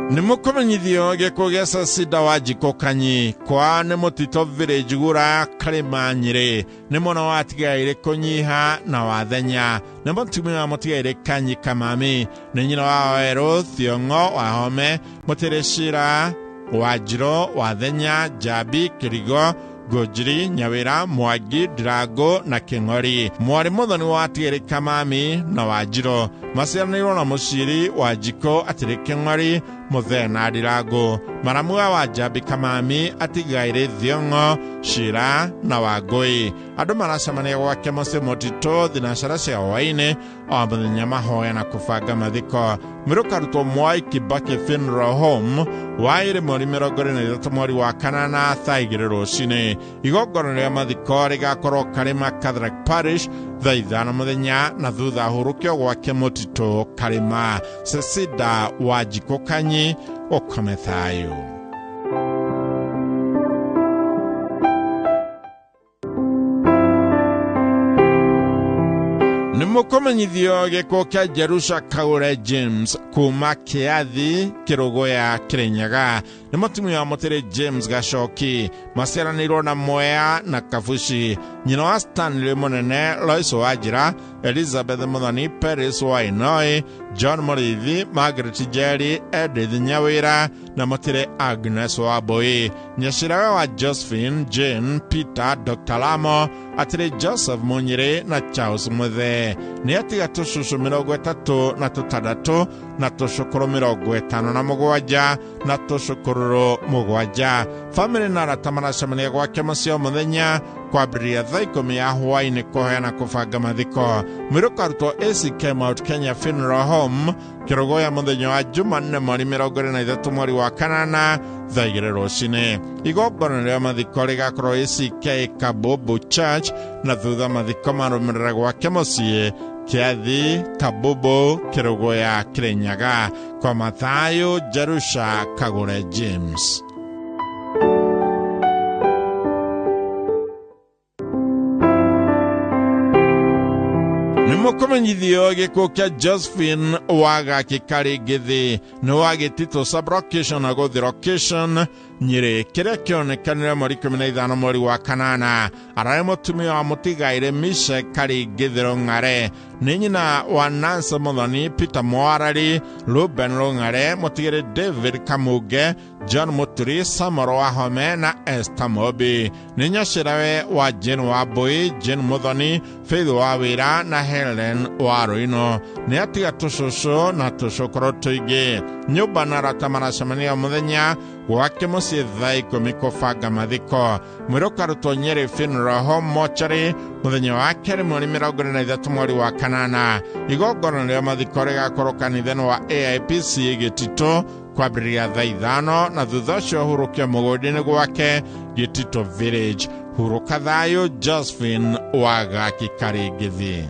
Nĩ mũkũmenyithio gĩkuũ gĩa Cecida Wanjikũ Kanyi kwa nĩ Mũtito Village Gura Karĩma Nyĩrĩ. Nĩ mwana wa atigairĩ Kũnyiha na Wathenya. Nĩ mũtumia wa mũtigairĩ Kanyi Kamami. Nĩ nyina wa Werũ Thiong'o wa Home, Mũtĩrĩ Cira Wanjirũ Wathenya, Njambi Kĩrigo, Ngũnjiri, Nyawĩra, Mwangi, Ndirango na Kĩng'ori. Mwarĩ Mũthoni wa Atigĩrĩ Kamami na Wanjirũ maciaranĩirwo na Mũciri, Wanjikũ, Atĩrĩ Kĩng'ori, Mũthee na Ndirango. Maramua wa Njambi Kamami atigaire Thiong'o, Shira na Wangũi. Andũ maracemania gwake mũciĩ Mũtitũ thinacara cia hwaĩ-inĩ o mũthenya mahoya na kũbanga mathiko. Mwĩrĩ ũkarutwo Mwai Kibaki Funeral Home waĩrĩ mweri 23 mweri wa kanana thaa 2 rũcinĩ. Igongona rĩa mathiko rĩgakorwo Karĩma Catholic Parish thaa 5 mũthenya na thutha hurũkio gwake Mũtitũ Karĩma. Cecida Wanjikũ Kanyi, ũkome thayũ. Nĩ mũkũmenyithio gĩkuũ kĩa Jerusha Kaure James kuma Kĩathi Kĩrũgũya Kĩrĩnyaga. Nĩ mũtumia wa Mũtĩrĩ James Gacoki, maciaranĩirwo na Mwea na Kabuci. Nyina wa Stanley Mũnene, Lois Wanjĩra, Elizabeth Mũthoni, Paris Wainoi, John Mũrĩithi, Margaret Njeri, Edith Nyawĩra na Mũtĩrĩ Agnes Wambui. Nyacirawe wa Josephine, Jane, Peter, Dr. Lamo, Atĩrĩ Joseph Mũnyĩrĩ na Charles Mũthee. Nĩ atiga tũcũcũ 36 na tũcũkũrũ 57 na tũcũkũrũ 7. Famĩlĩ na arata maracemania gwake mũciĩ o mũthenya kwambĩrĩria thaa 10 ya hwaĩ-inĩ kũheana kũbanga mathiko. Mwĩrĩ ũkarutwo ACK Mount Kenya Funeral Home Kĩrũgũya mũthenya wa Jumanne mweri 23 mweri wa kanana thaa 2 rũcinĩ. Igongona rĩa mathiko rĩgakorwo ACK Kabubu Church na thutha mathiko marũmĩrĩra gwake mũciĩ Kĩathi Kabubu Kĩrũgũya Kĩrĩnyaga. Kwa Mathayo, Jerusha Kagure James. Nĩ mũkũmenyithio gĩkuũ kĩa Josephine Wagaki Karĩngĩthĩ nĩ wa Gĩtitũ sublocation na gũthirocation Nyĩrĩ kĩrĩa kĩonekanire mweri 15 mweri wa kanana. Ararĩ mũtumia wa mũtigairĩ Mishe Karĩngĩthĩ Rũng'are. Nĩ nyina wa Nancy Mũthoni, Peter Mwarari, Ruben Rũng'are, mũtigĩrĩ David Kamuge, John Muturi, Samuel Wahome na Esther Mobi. Nĩ nyacĩrawe wa Jane Wambui, Jane Mũthoni, Faith Wawĩra na Helen Waruino. Nĩ atiga tũcũcũ na tũcũkũrũ tũingĩ. Nyũmba na arata maracemania mũthenya gwake mũciĩ thaa 10 kũbanga mathiko. Mwĩrĩ ũkarutwo Nyĩrĩ Funeral Home Mortuary mũthenya wa kerĩ mweri 23 mweri wa kanana. Igongona rĩa mathiko rĩgakorwo kanitha-inĩ wa AIPC Gĩtitũ kwambĩrĩria thaa 5 na thutha ũcio hurũkio mũgũnda-inĩ gwake Gĩtitũ Village. Hurũka thayũ Josephine Wagaki Karĩngĩthĩ.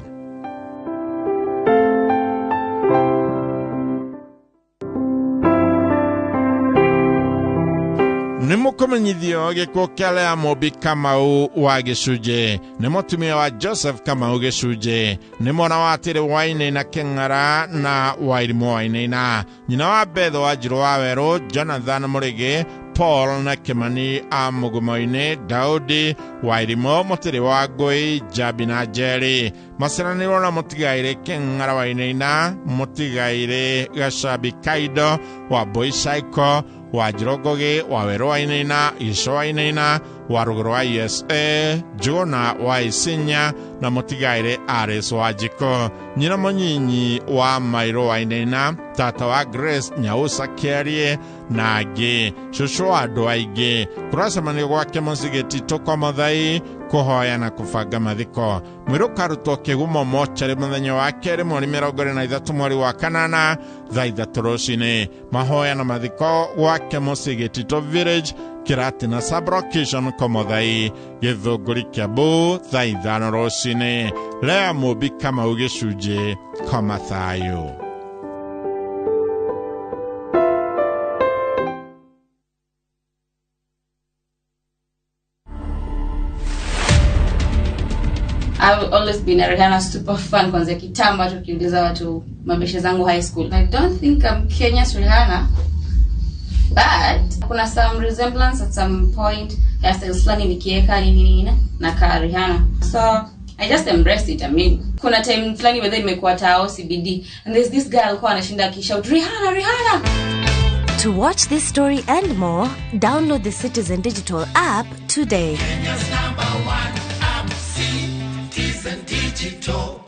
Nĩ mũkũmenyithio gĩkuũ kĩa Lea Mũmbi Kamau wa Gĩcunjĩ. Nĩ mũtumia wa Joseph Kamau Gĩcunjĩ. Nĩ mwana wa Atĩrĩ Wainaina Kĩng'ara na Wairimũ Wainaina. Nyina wa Beth Wanjirũ wa Werũ, Jonathan Mũrĩgĩ, Paul na Kimani a Mũgumo-inĩ, Daudi Wairimũ, Mũtĩrĩ wa Ngũi, Njambi na Njeri. Maciaranĩirwo na mũtigairĩ Kĩng'ara Wainaina, mũtigairĩ Gacambi Kaindo, Wambui Saiko, Wanjirũ Ngũgĩ, Wawerũ Wainaina, Gĩco Wainaina, wa rũgũrũ wa USA, Njũgũna wa Isinya na mũtigairĩ Aris Wanjikũ. Nyina mũnyinyi wa Mairũ Wainaina, tata wa Grace Nyausa Kĩarie na angĩ, cũcũ wa andũ aingĩ. Kũracemanio gwake mũciĩ Gĩtitũ kwa Mũthai kũhoya na kũbanga mathiko. Mwĩrĩ ũkarutwo Kĩgumo mocarĩ mũthenya wa kerĩ mweri 23 mweri wa kanana thaa 3 rũcinĩ. Mahoya na mathiko gwake mũciĩ Gĩtitũ Village Kĩratina sublocation Komothai Gĩthũngũri Kĩambu thaa 5 rũcinĩ. Lea Mũmbi Kamau Gĩcunjĩ, koma thayũ. I've always been a Rihanna super fan kwanzia kitambo, hata ukiuliza watu mabeshe zangu high school. I don't think I'm Kenya's Rihanna, but kuna some resemblance at some point, hairstyles fulani nikieka nini nini na ka Rihanna. So I just embraced it. I mean, kuna time fulani whether imekuwa tao CBD and there's this girl alikuwa anashinda akishout Rihanna Rihanna. To watch this story and more, download the Citizen Digital app today. Kenya's number one app, Citizen Digital.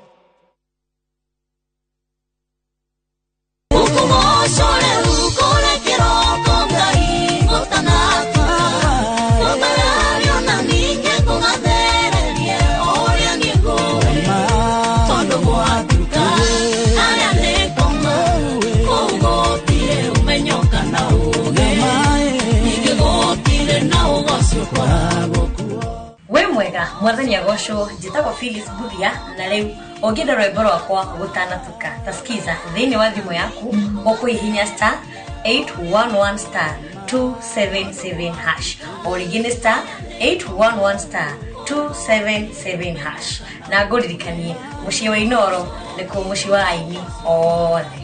We mwega mwathani agocwo njĩtagwo Phyllis Buthia na rĩu ũngĩenda rwĩmbo rwakwa gũtanatuka tasikiza thĩinĩ wa thimũ yaku ũkũhihinya star 811 star 277 hash o rĩngĩ nĩ star 811 star 277 hash na ngũririkanie mũciĩ wa Inoro nĩkuo mũciĩ wa aini othe.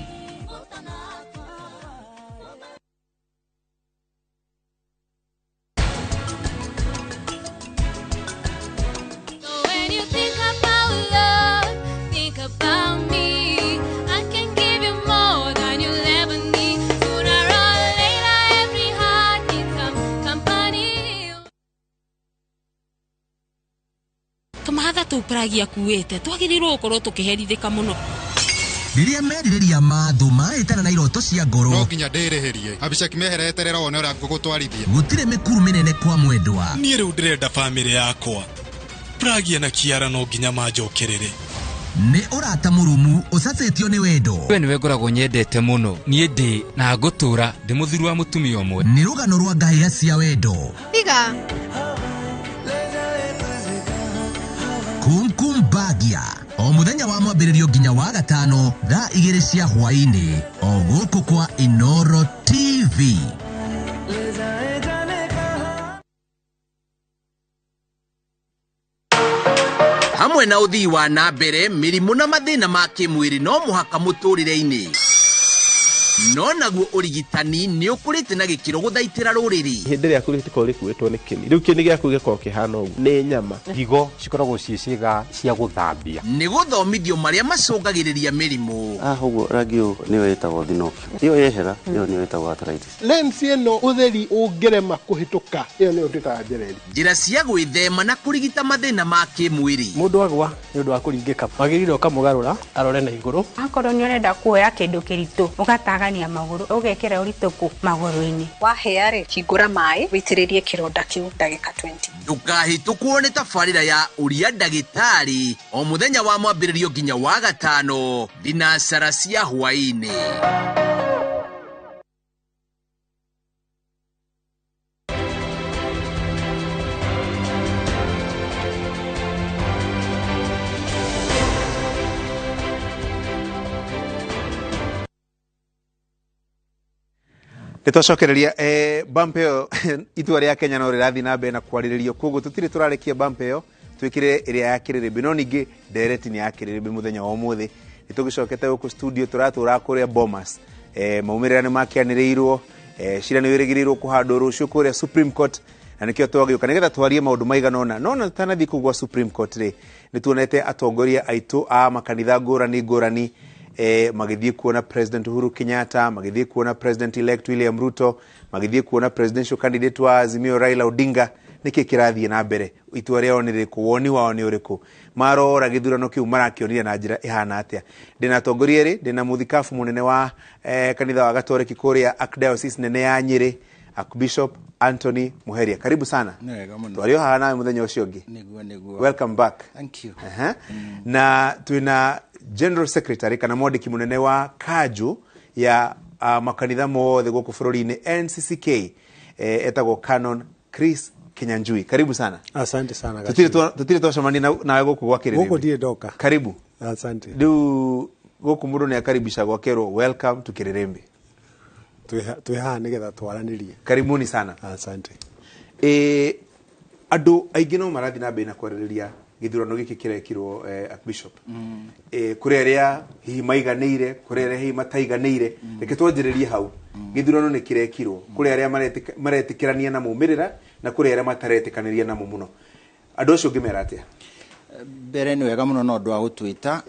Tũpragia kuĩte twagĩrĩirwo gũkorwo tũkĩherithĩka mũno rĩrĩa merirĩria ma thũ marahĩtana na iroto cia ngoro no nginya ndĩrĩhĩrie Abishek mehereterera wone ũrĩa ngũgũtwarithia gũtirĩ mĩkuru mĩnene kwa mwendwa niĩ rĩu ndĩrenda bamĩrĩ yakwa Pragia na Kiara no nginya manjokerere nĩ ũrata mũrũmu ũcacĩtio nĩ wendo we nĩwe ngoragwo nyendete mũno niĩ ndĩ na ngũtũra ndĩ mũthuri wa mũtumia ũmwe nĩ rũgano rwa ngahĩha cia wendo tiga Kumkum Bagia o muthenya wa mwambĩrĩrio nginya wa gatano thaa 2 cia hwaĩ-inĩ o gũkũ kwa Inoro TV. Hamwe na ũthii wa na mbere mĩrimũ na mathĩna ma kĩmwĩrĩ no mũhaka mũtũrĩre-inĩ no naguo ũrigitani nĩ ũkũrĩte na gĩkĩro gũthaitĩra rũrĩrĩ hĩndĩ ĩrĩa rĩkoragwo rĩkuĩtwo nĩ kĩni rĩu kĩni gĩaku gĩkoragwo kĩhana ũguo nĩ nyama higo cikoragwo ciĩ ciĩga cia gũthambia nĩ gũthomithio marĩa macũngagĩrĩria mĩrimũ ũguo rangi ũyũ nĩyo ĩtagwo thinopia ĩyo yehera ĩyo nĩyo ĩtagwo arthritis lens ĩno ũtheri ũngĩrema kũhĩtũka ĩyo nĩyo twĩtaga njereri njĩra cia gwĩthema na kũrigita mathĩna ma kĩmwĩrĩ mũndũ agwa nĩ ũndũ wa kũringĩka wagĩrĩire ũkamũgarũra arore na igũrũ akorwo nĩ ũrenda kuoya kĩndũ kĩritũ ũgatagania magũrũ ũgekĩra ũritũ kũ magũrũ-inĩ wahĩa rĩ hingũra maĩ wĩitĩrĩrie kĩronda kĩu ndagĩka 20 ndũkahĩtũkwo nĩ tabarĩra ya ũria ndagĩtarĩ o mũthenya wa mwambĩrĩrio nginya wa gatano thinacara cia hwaĩ-inĩ. Nĩtwacokereria bump ĩyo itua rĩa Kenya no rĩrathiĩ na mbere na kwarĩrĩrio koguo tũtirĩ tũrarĩkia bump ĩyo twĩkĩre ĩrĩa ya kĩrĩrĩmbĩ no ningĩ ndereti nĩ ya kĩrĩrĩmbĩ mũthenya wa ũmũthĩ nĩtũgĩcokete gũkũ studio tũratũra kũrĩa Bomas maumĩrĩra nĩ makĩanĩrĩirwo cira nĩ wĩrĩgĩrĩirwo kũhandwo rũciũ kũrĩa Supreme Court na nĩkĩo twagĩũka nĩgetha twarie maũndũ maigana ũna no na tũtanathiĩ kũu gwa Supreme Court rĩ nĩtuonete atongoria aitũ a makanitha ngũrani ngũrani magĩthiĩ kuona President Uhuru Kenyatta, magĩthiĩ kuona President elect William Ruto, magĩthiĩ kuona presidential candidate wa Azimio Raila Odinga. Nĩkĩ kĩrathiĩ na mbere itua rĩao nĩ rĩrĩkũ woni wao nĩ ũrĩkũ marora gĩthurano kĩu marakĩonire na njĩra ĩhana atĩa ndĩna atongoria erĩ ndĩna mũthikabu mũnene wa kanitha wa Gatoreki kũrĩa Archdiocese nene ya Nyĩrĩ Archbishop Anthony Muheria karibu sana twario haha nawe mũthenya ũcio ũngĩ nĩguo welcome back thank you na twĩna General Secretary kana mwandĩki mũnene wa kanjũ ya makanitha mothe gũkũ bũrũri-inĩ NCCK etagwo Canon Chris Kinyanjui karibu sana asante sana tutire twacemania nawe gũkũ gwa kĩrĩrĩmbĩ gũkũ ndirĩ ndoka karibu asante rĩu gũkũ mũndũ nĩ akaribicagwo akerwo welcome to kĩrĩrĩmbĩ twĩ haha nĩgetha twaranĩrie karibuni sana asante andũ aingĩ no marathiĩ na mbere na kwarĩrĩria gĩthurano gĩkĩ kĩrekirwo Archbishop kũrĩ arĩa hihi maiganĩire kũrĩ arĩa hihi mataiganĩire reke twanjĩrĩrie hau gĩthurano nĩ kĩrekirwo kũrĩ arĩa maretĩkĩrania na maumĩrĩra na kũrĩ arĩa mataretĩkanĩria namo mũno andũ acio ũngĩmera atĩa Mbere nĩ wega mũno no ũndũ wa gũtwĩta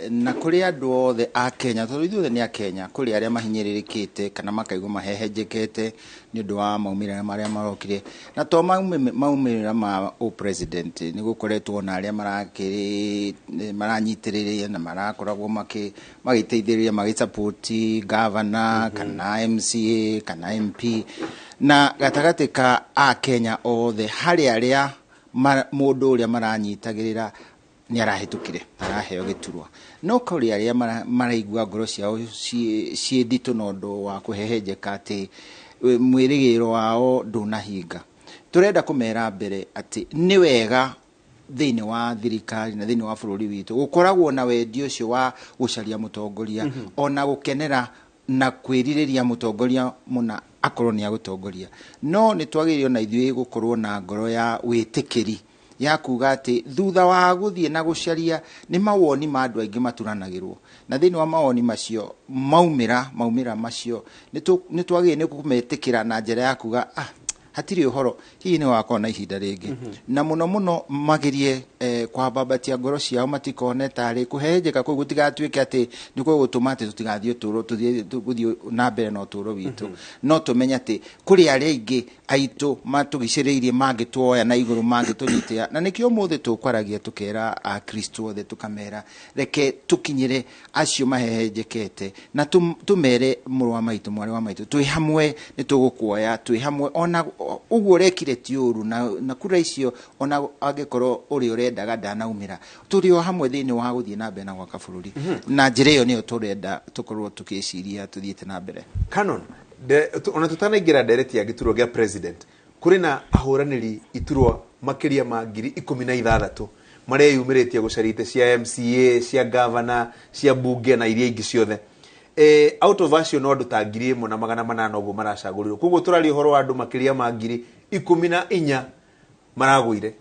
na kũrĩ andũ othe a Kenya, tondũ ithuothe nĩ a Kenya, kũrĩ arĩa mahinyĩrĩrĩkĩte kana makaigua mahehenjekete nĩ ũndũ wa maumĩrĩra marĩa marokire, na to maumĩrĩra ma president, nĩ gũkoretwo na arĩa marakĩrĩ maranyitĩrĩria na marakoragwo magĩteithĩrĩria, magĩsupport governor kana MCA kana MP, na gatagatĩ ka a Kenya othe harĩ arĩa mũndũ ũrĩa maranyitagĩrĩra nĩ arahĩtũkire, araheo gĩturwa, no kũrĩ arĩa maraigua ngoro ciao ciĩ nditũ na ũndũ wa kũhehenjeka atĩ mwĩrĩgĩrĩro wao ndũnahinga. Tũrenda kũmera mbere atĩ nĩ wega thĩinĩ wa thirikari na thĩinĩ wa bũrũri witũ gũkoragwo na wendi ũcio wa gũcaria mũtongoria, ona gũkenera na kwĩrirĩria mũtongoria mũna akorwo nĩ agũtongoria, no nĩ twagĩrĩirwo na ithuĩ gũkorwo na ngoro ya wĩtĩkĩri ya kuga atĩ thutha wa gũthiĩ na gũcaria nĩ mawoni ma andũ aingĩ maturanagĩrwo, na thĩinĩ wa mawoni macio maumĩra macio nĩ twagĩrĩirwo nĩ kũmetĩkĩra na njĩra ya kuga hatirĩ ũhoro, hihi nĩ wakorwo na ihinda rĩngĩ, na mũno mũno magerie kwambambatia ngoro ciao matikone tarĩ kũhehenjeka kũu gũtigatuĩke atĩ nĩ gũgũtũma atĩ tũtigathiĩ ũtũũro, tũthiĩ gũthiĩ na mbere na ũtũũro witũ, no tũmenye atĩ kũrĩ arĩa aingĩ aitũ matũgicĩrĩirie mangĩtuoya na igũrũ, mangĩtũnyitĩra, na nĩkĩo ũmũthĩ tũkwaragia tũkera Akristo othe tũkamera reke tũkinyĩre acio mahehenjekete na tũmere mũrũ wa maitũ, mwarĩ wa maitũ, twĩ hamwe, nĩ tũgũkuoya, twĩ hamwe, ona ũguo ũrekire ti ũru, na kura icio ona angĩkorwo ũrĩa ũrendaga ndanaumĩra, tũrĩ o hamwe thĩinĩ wa gũthiĩ na mbere na gwaka bũrũri, na njĩra ĩyo nĩyo tũrenda tũkorwo tũkĩciria tũthiĩte na mbere. Canon, ona tũtanaingĩra ndereti ya gĩturwa gĩa president, kũrĩ na ahũranĩri iturwa makĩria ma 16,000 marĩa yumĩrĩtie gũcaria itĩ cia MCA, cia governor, cia bunge na iria ingĩ ciothe. Out of acio no andũ ta 1,800 ũguo maracagũrirwo, koguo tũraria ũhoro wa andũ makĩria ma 14,000 maragũire.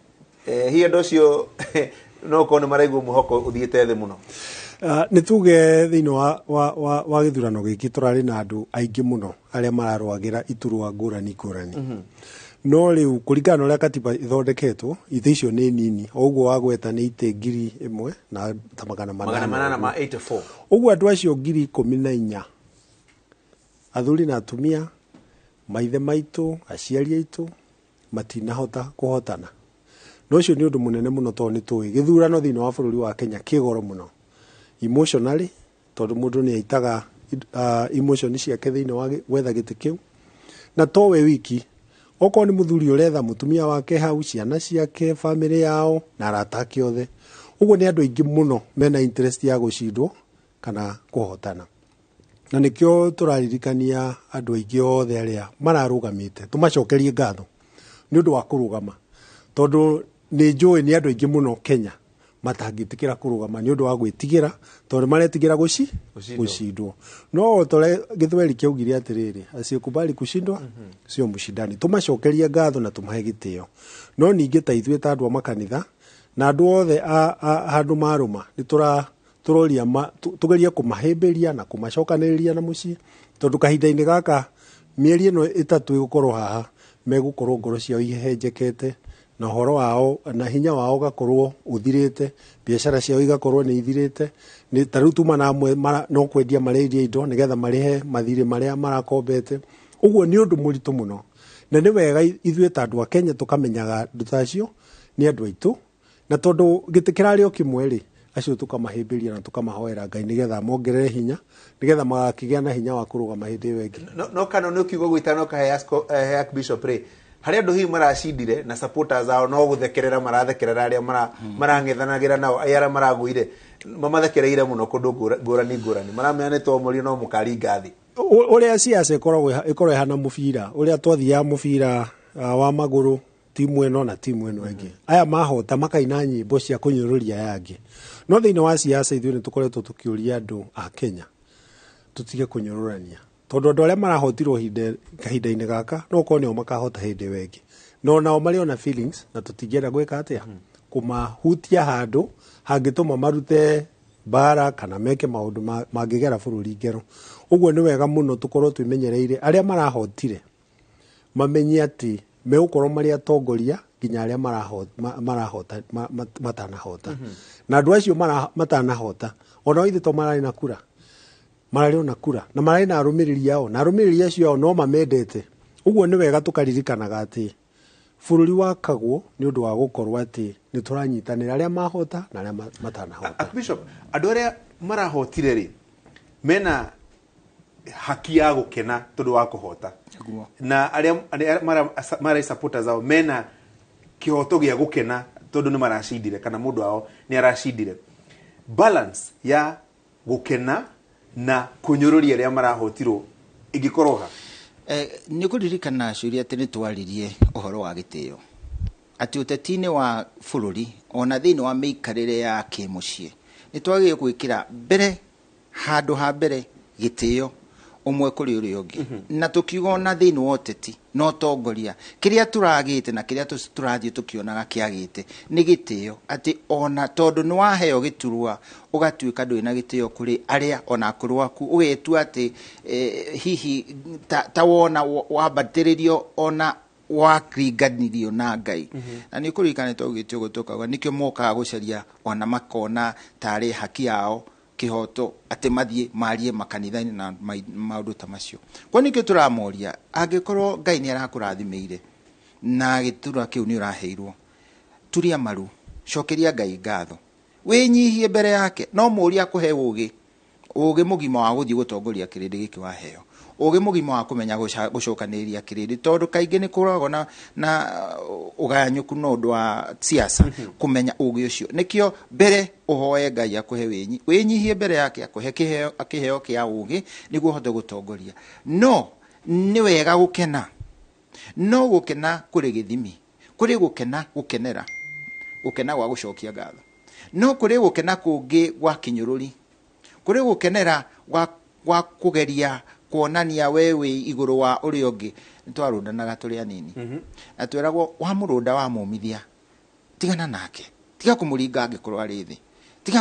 Hihi andũ acio no korwo nĩ maraigua mwĩhoko ũthiĩte thĩ mũno? Nĩ tuge thĩinĩ wa gĩthurano gĩkĩ tũrarĩ na andũ aingĩ mũno arĩa mararũagĩra iturwa ngũrani ngũrani, no rĩu kũringana na ũrĩa katiba ĩthondeketwo itĩ icio nĩ nini, o ũguo wagweta nĩ itĩ 1,800 na 884. Ũguo andũ acio 14,000 athuri na atumia, maithe maitũ, aciari aitũ matinahota kũhotana. No ũcio nĩ ũndũ mũnene mũno tondũ nĩ tũĩ gĩthurano thĩinĩ wa bũrũri wa Kenya kĩ goro mũno emotionally, tondũ mũndũ nĩ aitaga emotion ciake thĩinĩ wa gwetha gĩtĩ kĩu, na to we wiki, okorwo nĩ mũthuri ũretha mũtumia wake hau, ciana ciake, famĩlĩ yao na arata ake othe. Ũguo nĩ andũ aingĩ mũno mena interest ya gũcindwo kana kũhotana, na nĩkĩo tũraririkania andũ aingĩ othe arĩa mararũgamĩte tũmacokerie ngatho nĩ ũndũ wa kũrũgama, tondũ nĩ njũĩ nĩ andũ aingĩ mũno Kenya matangĩtĩkĩra kũrũgama nĩ ũndũ wa gwĩtigĩra, tondũ maretigĩra gũcindwo. No tore gĩthweri kĩaugire atĩrĩrĩ, asiyekubali kushindwa sio mshindani. Tũmacokerie ngatho na tũmahe gĩtĩo, no ningĩ ta ithuĩ ta andũ a makanitha na andũ othe a handũ marũma nĩ tũroria tũgerie kũmahĩmbĩria na kũmacokanĩrĩria na mũciĩ, tondũ kahinda-inĩ gaka mĩeri ĩno ĩtatũ ĩgũkorwo haha megũkorwo ngoro ciao ihehenjekete, na ũhoro wao na hinya wao ũgakorwo ũthirĩte, biacara ciao igakorwo nĩ ithirĩte. Nĩ ta rĩu tuma na amwe no kwendia marendia indo nĩgetha marĩhe mathirĩ marĩa marakombete. Ũguo nĩ ũndũ mũritũ mũno, na nĩ wega ithuĩ ta andũ a Kenya tũkamenyaga andũ ta acio nĩ andũ aitũ, na tondũ gĩtĩ kĩrarĩ o kĩmwe rĩ, acio tũkamahĩmbĩria na tũkamahoera Ngai nĩgetha mongerere hinya, nĩgetha magakĩgĩa na hinya wa kũrũgama hĩndĩ ĩyo ĩngĩ. No kana nĩ ũkiuga ũguo itanoka he Archbishop rĩ, harĩ andũ hihi maracindire na supporters ao no gũthekerera marathekerera arĩa marang'ethanagĩra nao, arĩa maragũire mamathekereire mũno kũndũ ngũrani ngũrani, maramenya nĩ twamorio no mũkaringa thĩ. Ũrĩa siasa ĩkoragwo ĩhana mũbira, ũrĩa twathiaga mũbira wa magũrũ, timu ĩno na timu ĩno ĩngĩ, aya mahota makaina nyĩmbo cia kũnyũrũria aya angĩ. No thĩinĩ wa siasa ithuĩ nĩ tũkoretwo tũkĩũria andũ a Kenya tũtige kũnyũrũrania, tondũ andũ arĩa marahotirwo kahinda-inĩ gaka no korwo nĩo makahota hĩndĩ ĩyo ĩngĩ, no nao marĩ ona feelings, na tũtingĩenda gwĩka atĩa, kũmahutia handũ hangĩtũma marute mbara kana meke maũndũ mangĩgera bũrũri ngero. Ũguo nĩ wega mũno tũkorwo twĩmenyereire arĩa marahotire mamenye atĩ megũkorwo marĩ atongoria nginya arĩa marahota matanahota. Na andũ acio matanahota ona ithe to mararĩ na kura, mararĩ ona kura na mararĩ na arũmĩrĩri ao, na arũmĩrĩri acio ao no mamendete. Ũguo nĩ wega tũkaririkanaga atĩ bũrũri wakagwo nĩ ũndũ wa gũkorwo atĩ nĩ tũranyitanĩra arĩa mahota na arĩa matanahota. Archbishop, andũ arĩa marahotire rĩ mena haki ya gũkena tondũ wa kũhota, na arĩa marĩ supporters ao mena kĩhoto gĩa gũkena tondũ nĩ maracindire kana mũndũ wao nĩ aracindire. Balance ya gũkena na kũnyũrũria arĩa marahotirwo ĩngĩkorwo ha? Nĩ kũririkana ciũria atĩ nĩ twaririe ũhoro wa gĩtĩo, atĩ ũteti-inĩ wa bũrũri ona thĩinĩ wa mĩikarĩre ya kĩmũciĩ nĩ twagĩrĩirwo gwĩkĩra mbere handũ ha mbere gĩtĩo ũmwe kũrĩ ũrĩa ũngĩ. Na tũkiuga ona thĩinĩ wa ũteti na ũtongoria kĩrĩa tũragĩte na kĩrĩa tũrathiĩ tũkĩonaga kĩagĩte nĩ gĩtĩo, atĩ ona tondũ nĩ waheo gĩturwa ũgatuĩka ndũrĩ na gĩtĩo kũrĩ arĩa ona akũrũ aku, ũgetua atĩ hihi ta wona wambatĩrĩrio ona waringanirio na Ngai. Na nĩ ũkũririkana twaugĩte ũguo tũkauga nĩkĩo mokaga gũcaria ona makona tarĩ haki yao kĩhoto atĩ mathiĩ marie makanitha-inĩ na maũndũ ta macio. Kwa nĩkĩo tũramoria angĩkorwo Ngai nĩ arakũrathimĩire na gĩturwa kĩu nĩ ũraheirwo, turia maru, cokeria Ngai ngatho, wĩnyihie mbere yake, no mũũrie akũhe ũgĩ, ũgĩ mũgima wa gũthiĩ gũtongoria kĩrĩndĩ gĩkĩ waheo, ũgĩ mũgima wa kũmenya gũcokanĩrĩria kĩrĩndĩ, tondũ kaingĩ nĩ kũragwo na ũgayanyũku na ũndũ wa siasa, kũmenya ũgĩ ũcio. Nĩkĩo mbere ũhoe Ngai akũhe wĩnyihie mbere yake akũhe kĩheo kĩa ũgĩ nĩguo ũhote gũtongoria. No nĩ wega gũkena, no gũkena kũrĩ gĩthimi, kũrĩ gũkena gũkenera, gũkena gwa gũcokia ngatho, no kũrĩ gũkena kũngĩ gwa kĩnyũrũri, kũrĩ gũkenera gwa kũgeria kuonania we wĩ igũrũ wa ũrĩa ũngĩ. Nĩ twarũndanaga tũrĩ anini na tweragwo wamũrũnda wamũmithia tigana nake, tiga kũmũringa angĩkorwo arĩ thĩ, tiga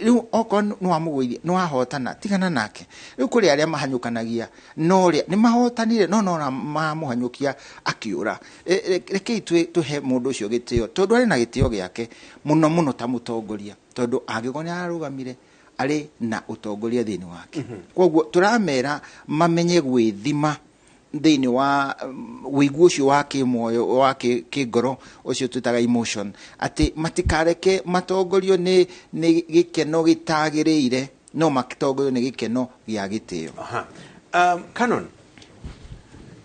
rĩu okorwo nĩ wamũgũithia nĩ wahotana tigana nake. Rĩu kũrĩ arĩa mahanyũkanagia no ũrĩa nĩ mahotanire no no mamũhanyũkia akĩũra. Rekei tũhe mũndũ ũcio gĩtĩo tondũ arĩ na gĩtĩo gĩake mũno mũno ta mũtongoria, tondũ angĩkorwo nĩ ararũgamire arĩ na ũtongoria thĩinĩ wake. Koguo tũramera mamenye gwĩthima thĩinĩ wa ũiguo ũcio wa kĩmuoyo wa kĩngoro ũcio twĩtaga emotion, atĩ matikareke matongorio nĩ gĩkeno gĩtagĩrĩire, no matongorio nĩ gĩkeno gĩa gĩtĩo. Canon,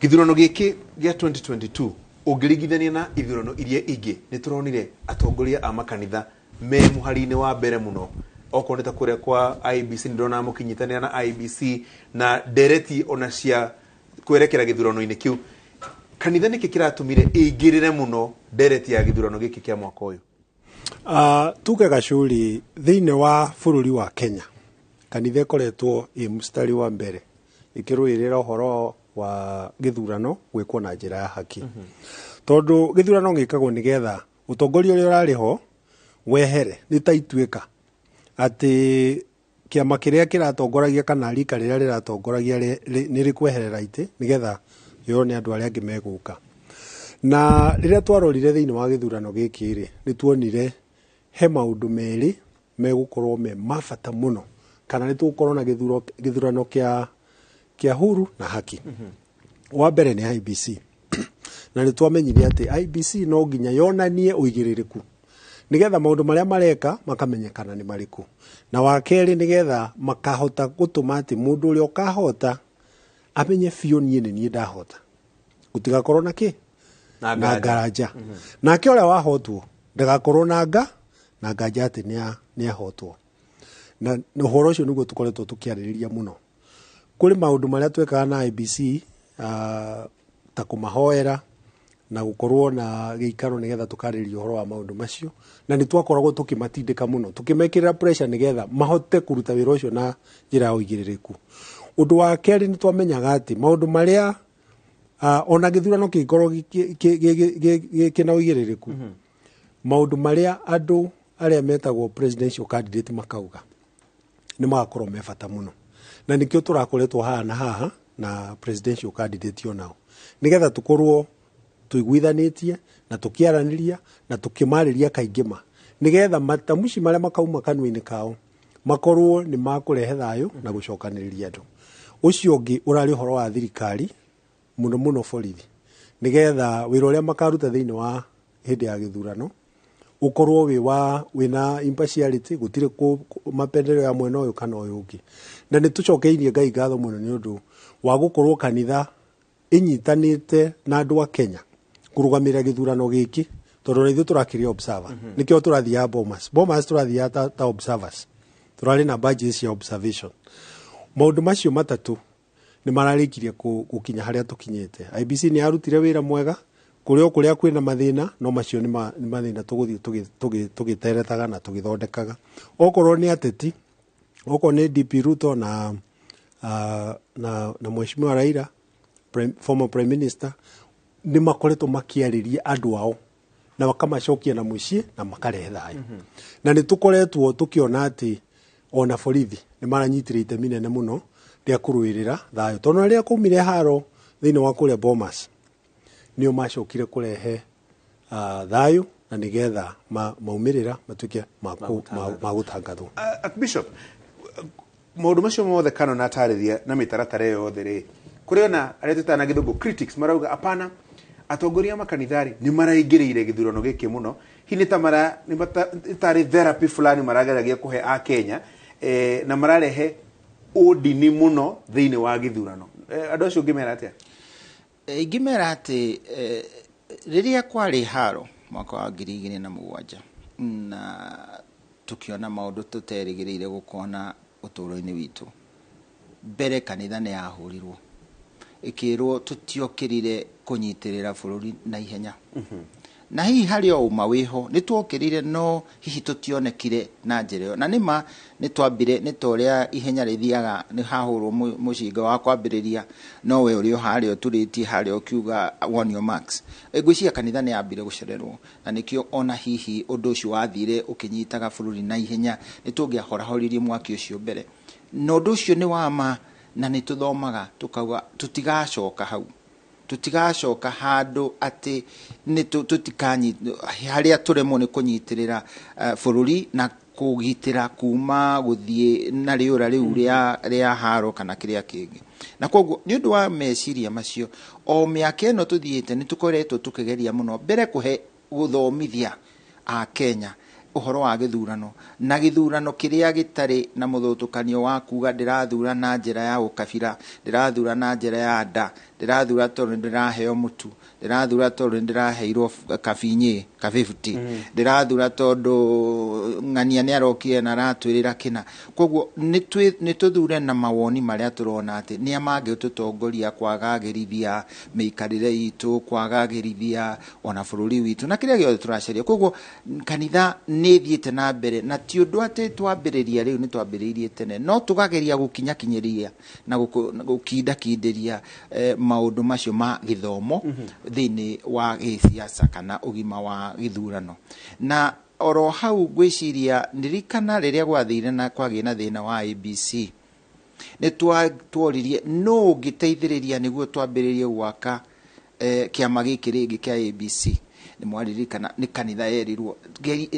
gĩthurano gĩkĩ gĩa 2022 ũngĩringithania na ithurano iria ingĩ, nĩ tũronire atongoria a makanitha me mũhari-inĩ wa mbere mũno, okorwo nĩ ta kũrĩa kwa IEBC nĩ ndĩrona mũkĩnyitanĩra na IEBC na ndereti ona cia kwerekera gĩthurano-inĩ kĩu. Kanitha nĩkĩ kĩratũmire ĩingĩrĩre mũno ndereti ya gĩthurano gĩkĩ kĩa mwaka ũyũ? Tuge Gacuri, thĩinĩ wa bũrũri wa Kenya kanitha ĩkoretwo ĩ mũstari wa mbere ĩkĩrũĩrĩra ũhoro wa gĩthurano gwĩkwo na njĩra ya haki. Tondũ gĩthurano gĩkagwo nĩgetha ũtongoria ũrĩa ũrarĩ ho wehere, nĩ ta ituĩka atĩ kĩama kĩrĩa kĩratongoragia kana rika rĩrĩa rĩratongoragia nĩ rĩkweherera itĩ nĩgetha yone andũ arĩa angĩ megũka. Na rĩrĩa twarorire thĩinĩ wa gĩthurano gĩkĩ rĩ, nĩ tuonire he maũndũ merĩ megũkorwo me ma bata mũno, kana nĩ tũgũkorwo na gĩthurano kĩa huru na haki. Wa mbere nĩ IEBC, na nĩ twamenyire atĩ IEBC no nginya yonanie ũigĩrĩrĩku nĩgetha maũndũ marĩa mareka makamenyekana nĩ marĩkũ, na wa kerĩ nĩgetha makahota gũtũma atĩ mũndũ ũrĩa ũkahota amenye biũ niĩ nĩ niĩ ndahota, gũtigakorwo na kĩ na nganja. Nake ũrĩa wahotwo ndagakorwo na nganja atĩ nĩ ahotwo. Na ũhoro ũcio nĩguo tũkoretwo tũkĩarĩrĩria mũno. Kũrĩ maũndũ marĩa twekaga na IEBC ta kũmahoera na gũkorwo na gĩikaro nĩgetha tũkarĩrĩria ũhoro wa maũndũ macio, na nĩ twakoragwo tũkĩmatindĩka mũno tũkĩmekĩrĩra pressure nĩgetha mahote kũruta wĩra ũcio na njĩra ya ũigĩrĩrĩku. Ũndũ wa kerĩ nĩ twamenyaga atĩ maũndũ marĩa ona gĩthurano kĩngĩkorwo kĩna ũigĩrĩrĩku, maũndũ marĩa andũ arĩa metagwo presidential candidate makauga nĩ magakorwo me bata mũno, na nĩkĩo tũrakoretwo haha na haha na presidential candidate onao nĩgetha tũkorwo tũiguithanĩtie na tũkĩaranĩria na tũkĩmarĩria kaingĩ ma nĩgetha matamuci marĩa makauma kanua-inĩ kao makorwo nĩ makũrehe thayũ na gũcokanĩrĩria andũ. Ũcio ũngĩ ũrarĩ ũhoro wa thirikari mũno mũno borithi nĩgetha wĩra ũrĩa makaruta thĩinĩ wa hĩndĩ ya gĩthurano ũkorwo wĩ wa wĩna impartiality, gũtirĩ mapendeleo ya mwena ũyũ kana ũyũ ũngĩ. Na nĩ tũcokeirie Ngai ngatho mũno nĩ ũndũ wa gũkorwo kanitha ĩnyitanĩte na andũ a Kenya kũrũgamĩrĩra gĩthurano gĩkĩ, tondũ na ithuĩ tũrakĩrĩ observer. Nĩkĩo tũrathiaga Bomas. Bomas tũrathiaga ta observers, tũrarĩ na badges cia observation. Maũndũ macio matatũ nĩ mararĩkirie gũkinya harĩa tũkinyĩte. IEBC nĩ yarutire wĩra mwega kũrĩ o kũrĩa kwĩna mathĩna, no macio nĩ mathĩna tũgũthiĩ tũgĩteretaga na tũgĩthondekaga. Okorwo nĩ ateti, okorwo nĩ DP Ruto na Mheshimiwa Raila, former prime minister, nĩ makoretwo makĩarĩria andũ ao na makamacokia na mũciĩ na makarehe thayũ. Na nĩ tũkoretwo tũkĩona atĩ ona borithi nĩ maranyitire itemi nene mũno rĩa kũrũĩrĩra thayũ, tondũ rĩrĩa kwaumire haro thĩinĩ wa kũrĩa Bomas, nĩo macokire kũrehe thayũ na nĩgetha maumĩrĩra matuĩke ma gũtangathwo. Archbishop, maũndũ macio mothe kana na atarĩria na mĩtaratara ĩyo yothe rĩ, kũrĩ ona arĩa twĩtaga na gĩthũngũ critics marauga apana, atongoria a makanitha rĩ nĩ maraingĩrĩire gĩthurano gĩkĩ mũno, hihi nĩ ta mara nĩ tarĩ therapy fulani marageragia kũhe a Kenya, na mararehe ũndini mũno thĩinĩ wa gĩthurano. Andũ acio ũngĩmera atĩa? Ingĩmera atĩ rĩrĩa kwarĩ haro mwaka wa 2007 na tũkĩona maũndũ tũterĩgĩrĩire gũkona ũtũũro-inĩ witũ, mbere kanitha nĩ yahũrirwo ĩkĩrwo tũtiokĩrire kũnyitĩrĩra bũrũri na ihenya. Na hihi harĩ o ũma wĩho nĩ tuokĩrire, no hihi tũtionekire na njĩra ĩyo. Na nĩma nĩ twambire, nĩ ta ũrĩa ihenya rĩthiaga, nĩ hahũrwo mũcinga wa kwambĩrĩria, no we ũrĩ o harĩa ũturĩtie harĩa ũkiuga wonio marks. Ngwĩciria kanitha nĩ yambire gũcererwo, na nĩkĩo ona hihi ũndũ ũcio wathire ũkĩnyitaga bũrũri na ihenya, nĩ tũngĩahorahoririe mwaki ũcio mbere. Na ũndũ ũcio nĩ wa ma, na nĩ tũthomaga tũkauga tũtigacoka hau, tũtigacoka handũ atĩ nĩ harĩa tũremwo nĩ kũnyitĩrĩra bũrũri na kũgitĩra kuma gũthiĩ na rĩũra rĩu rĩa haro kana kĩrĩa kĩngĩ. Na koguo nĩ ũndũ wa meciria macio, o mĩaka ĩno tũthiĩte nĩ tũkoretwo tũkĩgeria mũno mbere kũhe gũthomithia a Kenya ũhoro wa gĩthurano, na gĩthurano kĩrĩa gĩtarĩ na mũthutũkanio wa kuga ndĩrathura na njĩra ya ũkabira, ndĩrathura na njĩra ya nda, ndĩrathura tondũ ndĩraheo mũtu, ndĩrathura tondũ ndĩraheirwo kabinyĩ ka 50, ndĩrathura tondũ ng'ania nĩ arokire na aratwĩrĩra kĩna. Koguo nĩ tũthure na mawoni marĩa tũrona atĩ nĩa mangĩtũtongoria kwagagĩrithia mĩikarĩre itũ, kwagagĩrithia ona bũrũri witũ na kĩrĩa gĩothe tũracaria. Koguo kanitha nĩ ĩthiĩte na mbere, na ti ũndũ atĩ twambĩrĩria rĩu, nĩ twambĩrĩirie tene, no tũkageria gũkinyakinyĩria na gũkindakindĩria maũndũ macio ma gĩthomo thĩinĩ wa gĩsiasa kana ũgima wa gĩthurano. Na oro hau ngwĩciria ndirikana rĩrĩa gwathire na kwagĩa na thĩna wa ABC, nĩ tworirie nũ ũngĩteithĩrĩria nĩguo twambĩrĩrie gwaka kĩama gĩkĩ rĩngĩ kĩa ABC. Nĩ mwaririkana nĩ kanitha yerirwo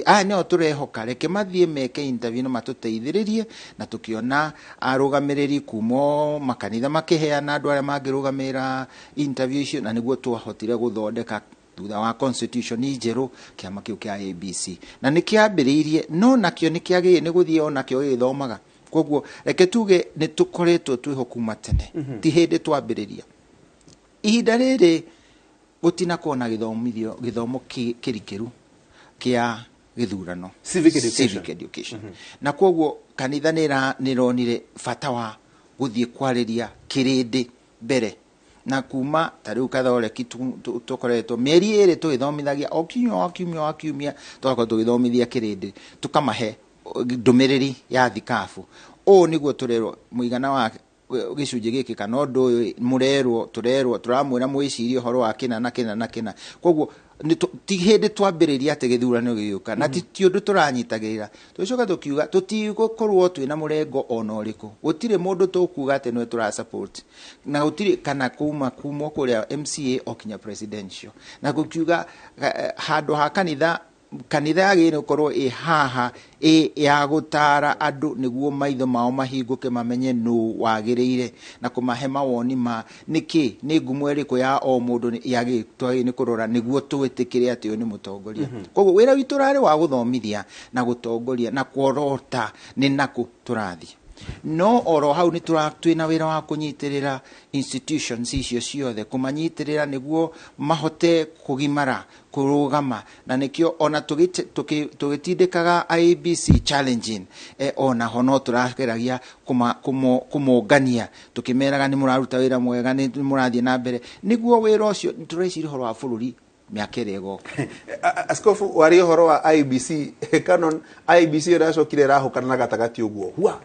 aya nĩo tũrehoka, reke mathiĩ meke interview na matũteithĩrĩrie, na tũkĩona arũgamĩrĩri kuma makanitha makĩheana andũ arĩa mangĩrũgamĩrĩra interview icio, na nĩguo twahotire gũthondeka thutha wa constitution njerũ kĩama kĩu kĩa ABC. Na nĩ kĩambĩrĩirie, no nakĩo nĩ kĩagĩrĩire nĩ gũthiĩ onakĩo gĩgĩthomaga. Koguo reke tuge nĩ tũkoretwo twĩho kuma tene, ti hĩndĩ twambĩrĩria. Ihinda rĩrĩ gũtinakorwo na gĩthomithio, gĩthomo kĩrikĩru kĩa gĩthurano, civic education. Civic education. Na koguo kanitha nĩ ĩronire bata wa gũthiĩ kwarĩria kĩrĩndĩ mbere, na kuma ta rĩu Katholeki tũkoretwo mĩeri ĩrĩ tũgĩthomithagia o kiumia o kiumia o kiumia, tũgakorwo tũgĩthomithia kĩrĩndĩ, tũkamahe ndũmĩrĩri ya thikabu. Ũũ nĩguo tũrerwo mũigana wa gĩcunjĩ gĩkĩ kana ũndũ ũyũ mũrerwo, tũrerwo, tũramwĩra mwĩcirie ũhoro wa kĩna na kĩna na kĩna. Koguo Ti hĩndĩ twambĩrĩria atĩ gĩthurano gĩgĩũka na ti ũndũ tũranyitagĩrĩra. Tũgĩcoka tũkiuga tũtigũkorwo twĩna mũrengo ona ũrĩkũ, gũtirĩ mũndũ tũkuga atĩ nĩwe tũra support, na gũtirĩ kana kuma kumwo kũrĩa MCA o kinya presidential, na gũkiuga handũ ha kanitha, kanitha yagĩrĩire gũkorwo ĩ haha ĩ ya gũtara andũ nĩguo maitho mao mahingũke mamenye nũ wagĩrĩire, na kũmahe mawoni ma nĩkĩ, nĩ ngumo ĩrĩkũ ya o mũndũ yagĩrĩire twagĩrĩire nĩ kũrora nĩguo twĩtĩkĩre atĩ ũyũ nĩ mũtongoria. Koguo wĩra witũ ũrarĩ wa gũthomithia na gũtongoria na kuorota nĩ nakũ tũrathiĩ, no oro hau nĩ twĩna wĩra wa kũnyitĩrĩra institutions icio ciothe, kũmanyitĩrĩra nĩguo mahote kũgimara, kũrũgama, na nĩkĩo ona tũgĩtindĩkaga IEBC challenging, ona ho no tũrageragia kũmongania tũkĩmeraga nĩ mũraruta wĩra mwega, nĩ mũrathiĩ na mbere, nĩguo wĩra ũcio tũreciria ũhoro wa bũrũri mĩaka ĩrĩa ĩgoka. Askofu, waria ũhoro wa IEBC, canon IEBC ĩracokire ĩrahũkana na gatagatĩ ũguo, hua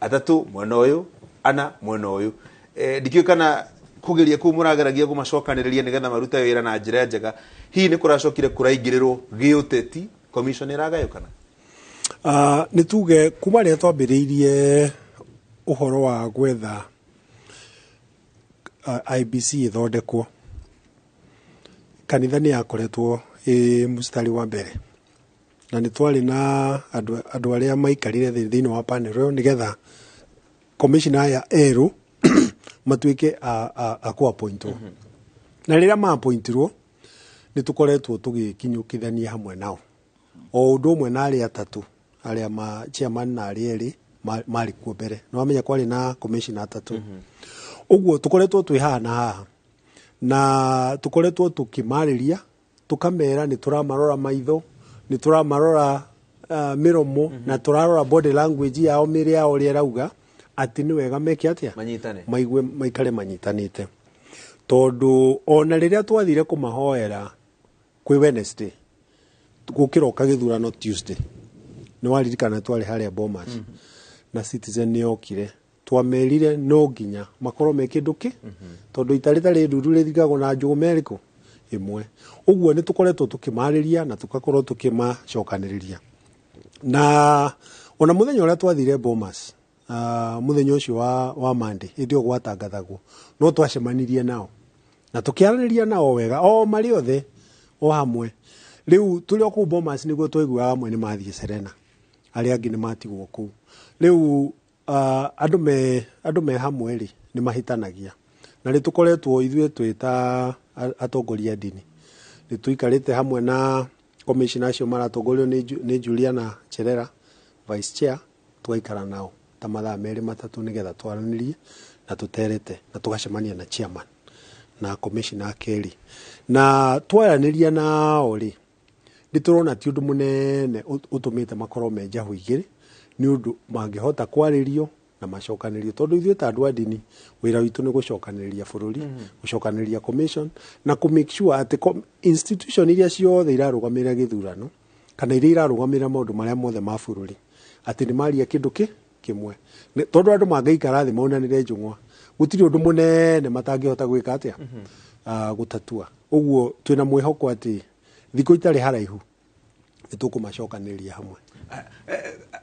atatũ mwena ũyũ, ana mwena ũyũ. Ndikĩũĩ kana kũgeria kũu mũrageragia kũmacokanĩrĩria nĩgetha marute wĩra na njĩra njega, hihi nĩ kũracokire kũraingĩrĩrwo gĩũteti, commission ĩragayũkana? Nĩ tuge kuma rĩrĩa twambĩrĩirie ũhoro wa gwetha IEBC ĩthondekwo, kanitha nĩ yakoretwo ĩ mũstari wa mbere, na nĩ twarĩ na andũ arĩa maikarire thĩ thĩinĩ wa panel ĩyo nĩgetha commissioner aya erũ matuĩke a kũ-appointwo. Na rĩrĩa ma-appointirwo nĩ tũkoretwo tũgĩkinyũkithania hamwe nao, o ũndũ ũmwe na arĩa atatũ arĩa ma chairman na arĩa erĩ marĩ kuo mbere. Nĩ wamenya kwarĩ na commissioner atatũ. Ũguo tũkoretwo twĩ haha na haha, na tũkoretwo tũkĩmarĩria, tũkamera nĩ tũramarora maitho, nĩ tũramarora mĩromo, na tũrarora body language yao, mĩĩrĩ yao ũrĩa ĩrauga atĩ nĩ wega meke atĩa, manyitane, maigue maikare manyitanĩte, tondũ ona rĩrĩa twathire kũmahoera kwĩ Wednesday gũkĩroka gĩthurano Tuesday, nĩ waririkana twarĩ harĩa Bomas, na Citizen nĩ yokire, twamerire no nginya makorwo me kĩndũ kĩ, tondũ ita rĩtarĩ ndundu rĩthikagwo na njũgũma ĩrĩkũ ĩmwe. Ũguo nĩ tũkoretwo tũkĩmarĩria na tũgakorwo tũkĩmacokanĩrĩria, na ona mũthenya ũrĩa twathire Bomas, mũthenya ũcio wa Monday, hĩndĩ ĩyo gwatangathagwo, no twacemanirie nao na tũkĩaranĩria nao wega o marĩ othe o hamwe. Rĩu tũrĩ o kũu Bomas nĩguo twaiguaga amwe nĩ mathiĩ Serena, arĩa angĩ nĩ matigwo kũu. Rĩu andũ me hamwe rĩ nĩ mahĩtanagia, na nĩ tũkoretwo ithuĩ twĩ ta atongoria a ndini nĩ tũikarĩte hamwe na commissioner acio maratongorio nĩ Juliana Cherera, vice chair, tũgaikara nao ta mathaa merĩ matatũ nĩgetha twaranĩrie na tũterete, na tũgacemania na chairman na commissioner kerĩ, na twaranĩria nao rĩ nĩ tũrona ti ũndũ mũnene ũtũmĩte makorwo me njahũ igĩrĩ, nĩ ũndũ mangĩhota kwarĩrio na macokanĩrĩrio, tondũ ithuĩ ta andũ a ndini wĩra witũ nĩ gũcokanĩrĩria bũrũri, gũcokanĩrĩria commission na kũ make sure atĩ institution iria ciothe irarũgamĩrĩra gĩthurano kana iria irarũgamĩrĩra maũndũ marĩa mothe ma bũrũri atĩ nĩ maria kĩndũ kĩmwe. Tondũ andũ mangĩikara thĩ maunanĩre njũng'wa, gũtirĩ ũndũ mũnene matangĩhota gwĩka atĩa, gũtatua. Ũguo twĩna mwĩhoko atĩ thikũ itarĩ haraihu nĩ tũkũmacokanĩrĩria hamwe.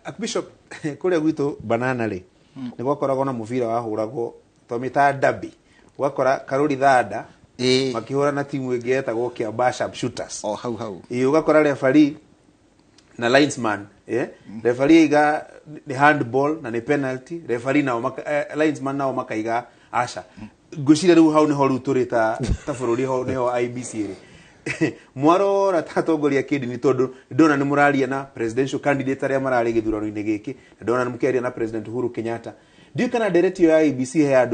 Archbishop, kũrĩa gwitũ banana rĩ nĩ gwakoragwo na mũbira wahũragwo twamĩtaga derby, ũgakora Karũri Thanda makĩhũra na timu ĩngĩ yetagwo Kiambaa Sharpshooters. O hau hau. Ĩĩ, ũgakora referee na linesman, referee aiga nĩ handball na nĩ penalty, referee nao linesman nao makaiga aca. Ngwĩciria rĩu hau nĩho rĩu tũrĩ ta bũrũri, hau nĩho IEBC ĩrĩ. Mwarora ta atongoria kĩndini, tondũ ndona nĩ mũraria na presidential candidate arĩa mararĩ gĩthurano-inĩ gĩkĩ, na ndona nĩ mũkĩaria na President Uhuru Kenyatta, ndiũĩ kana ndereti ĩyo ya IEBC he andũ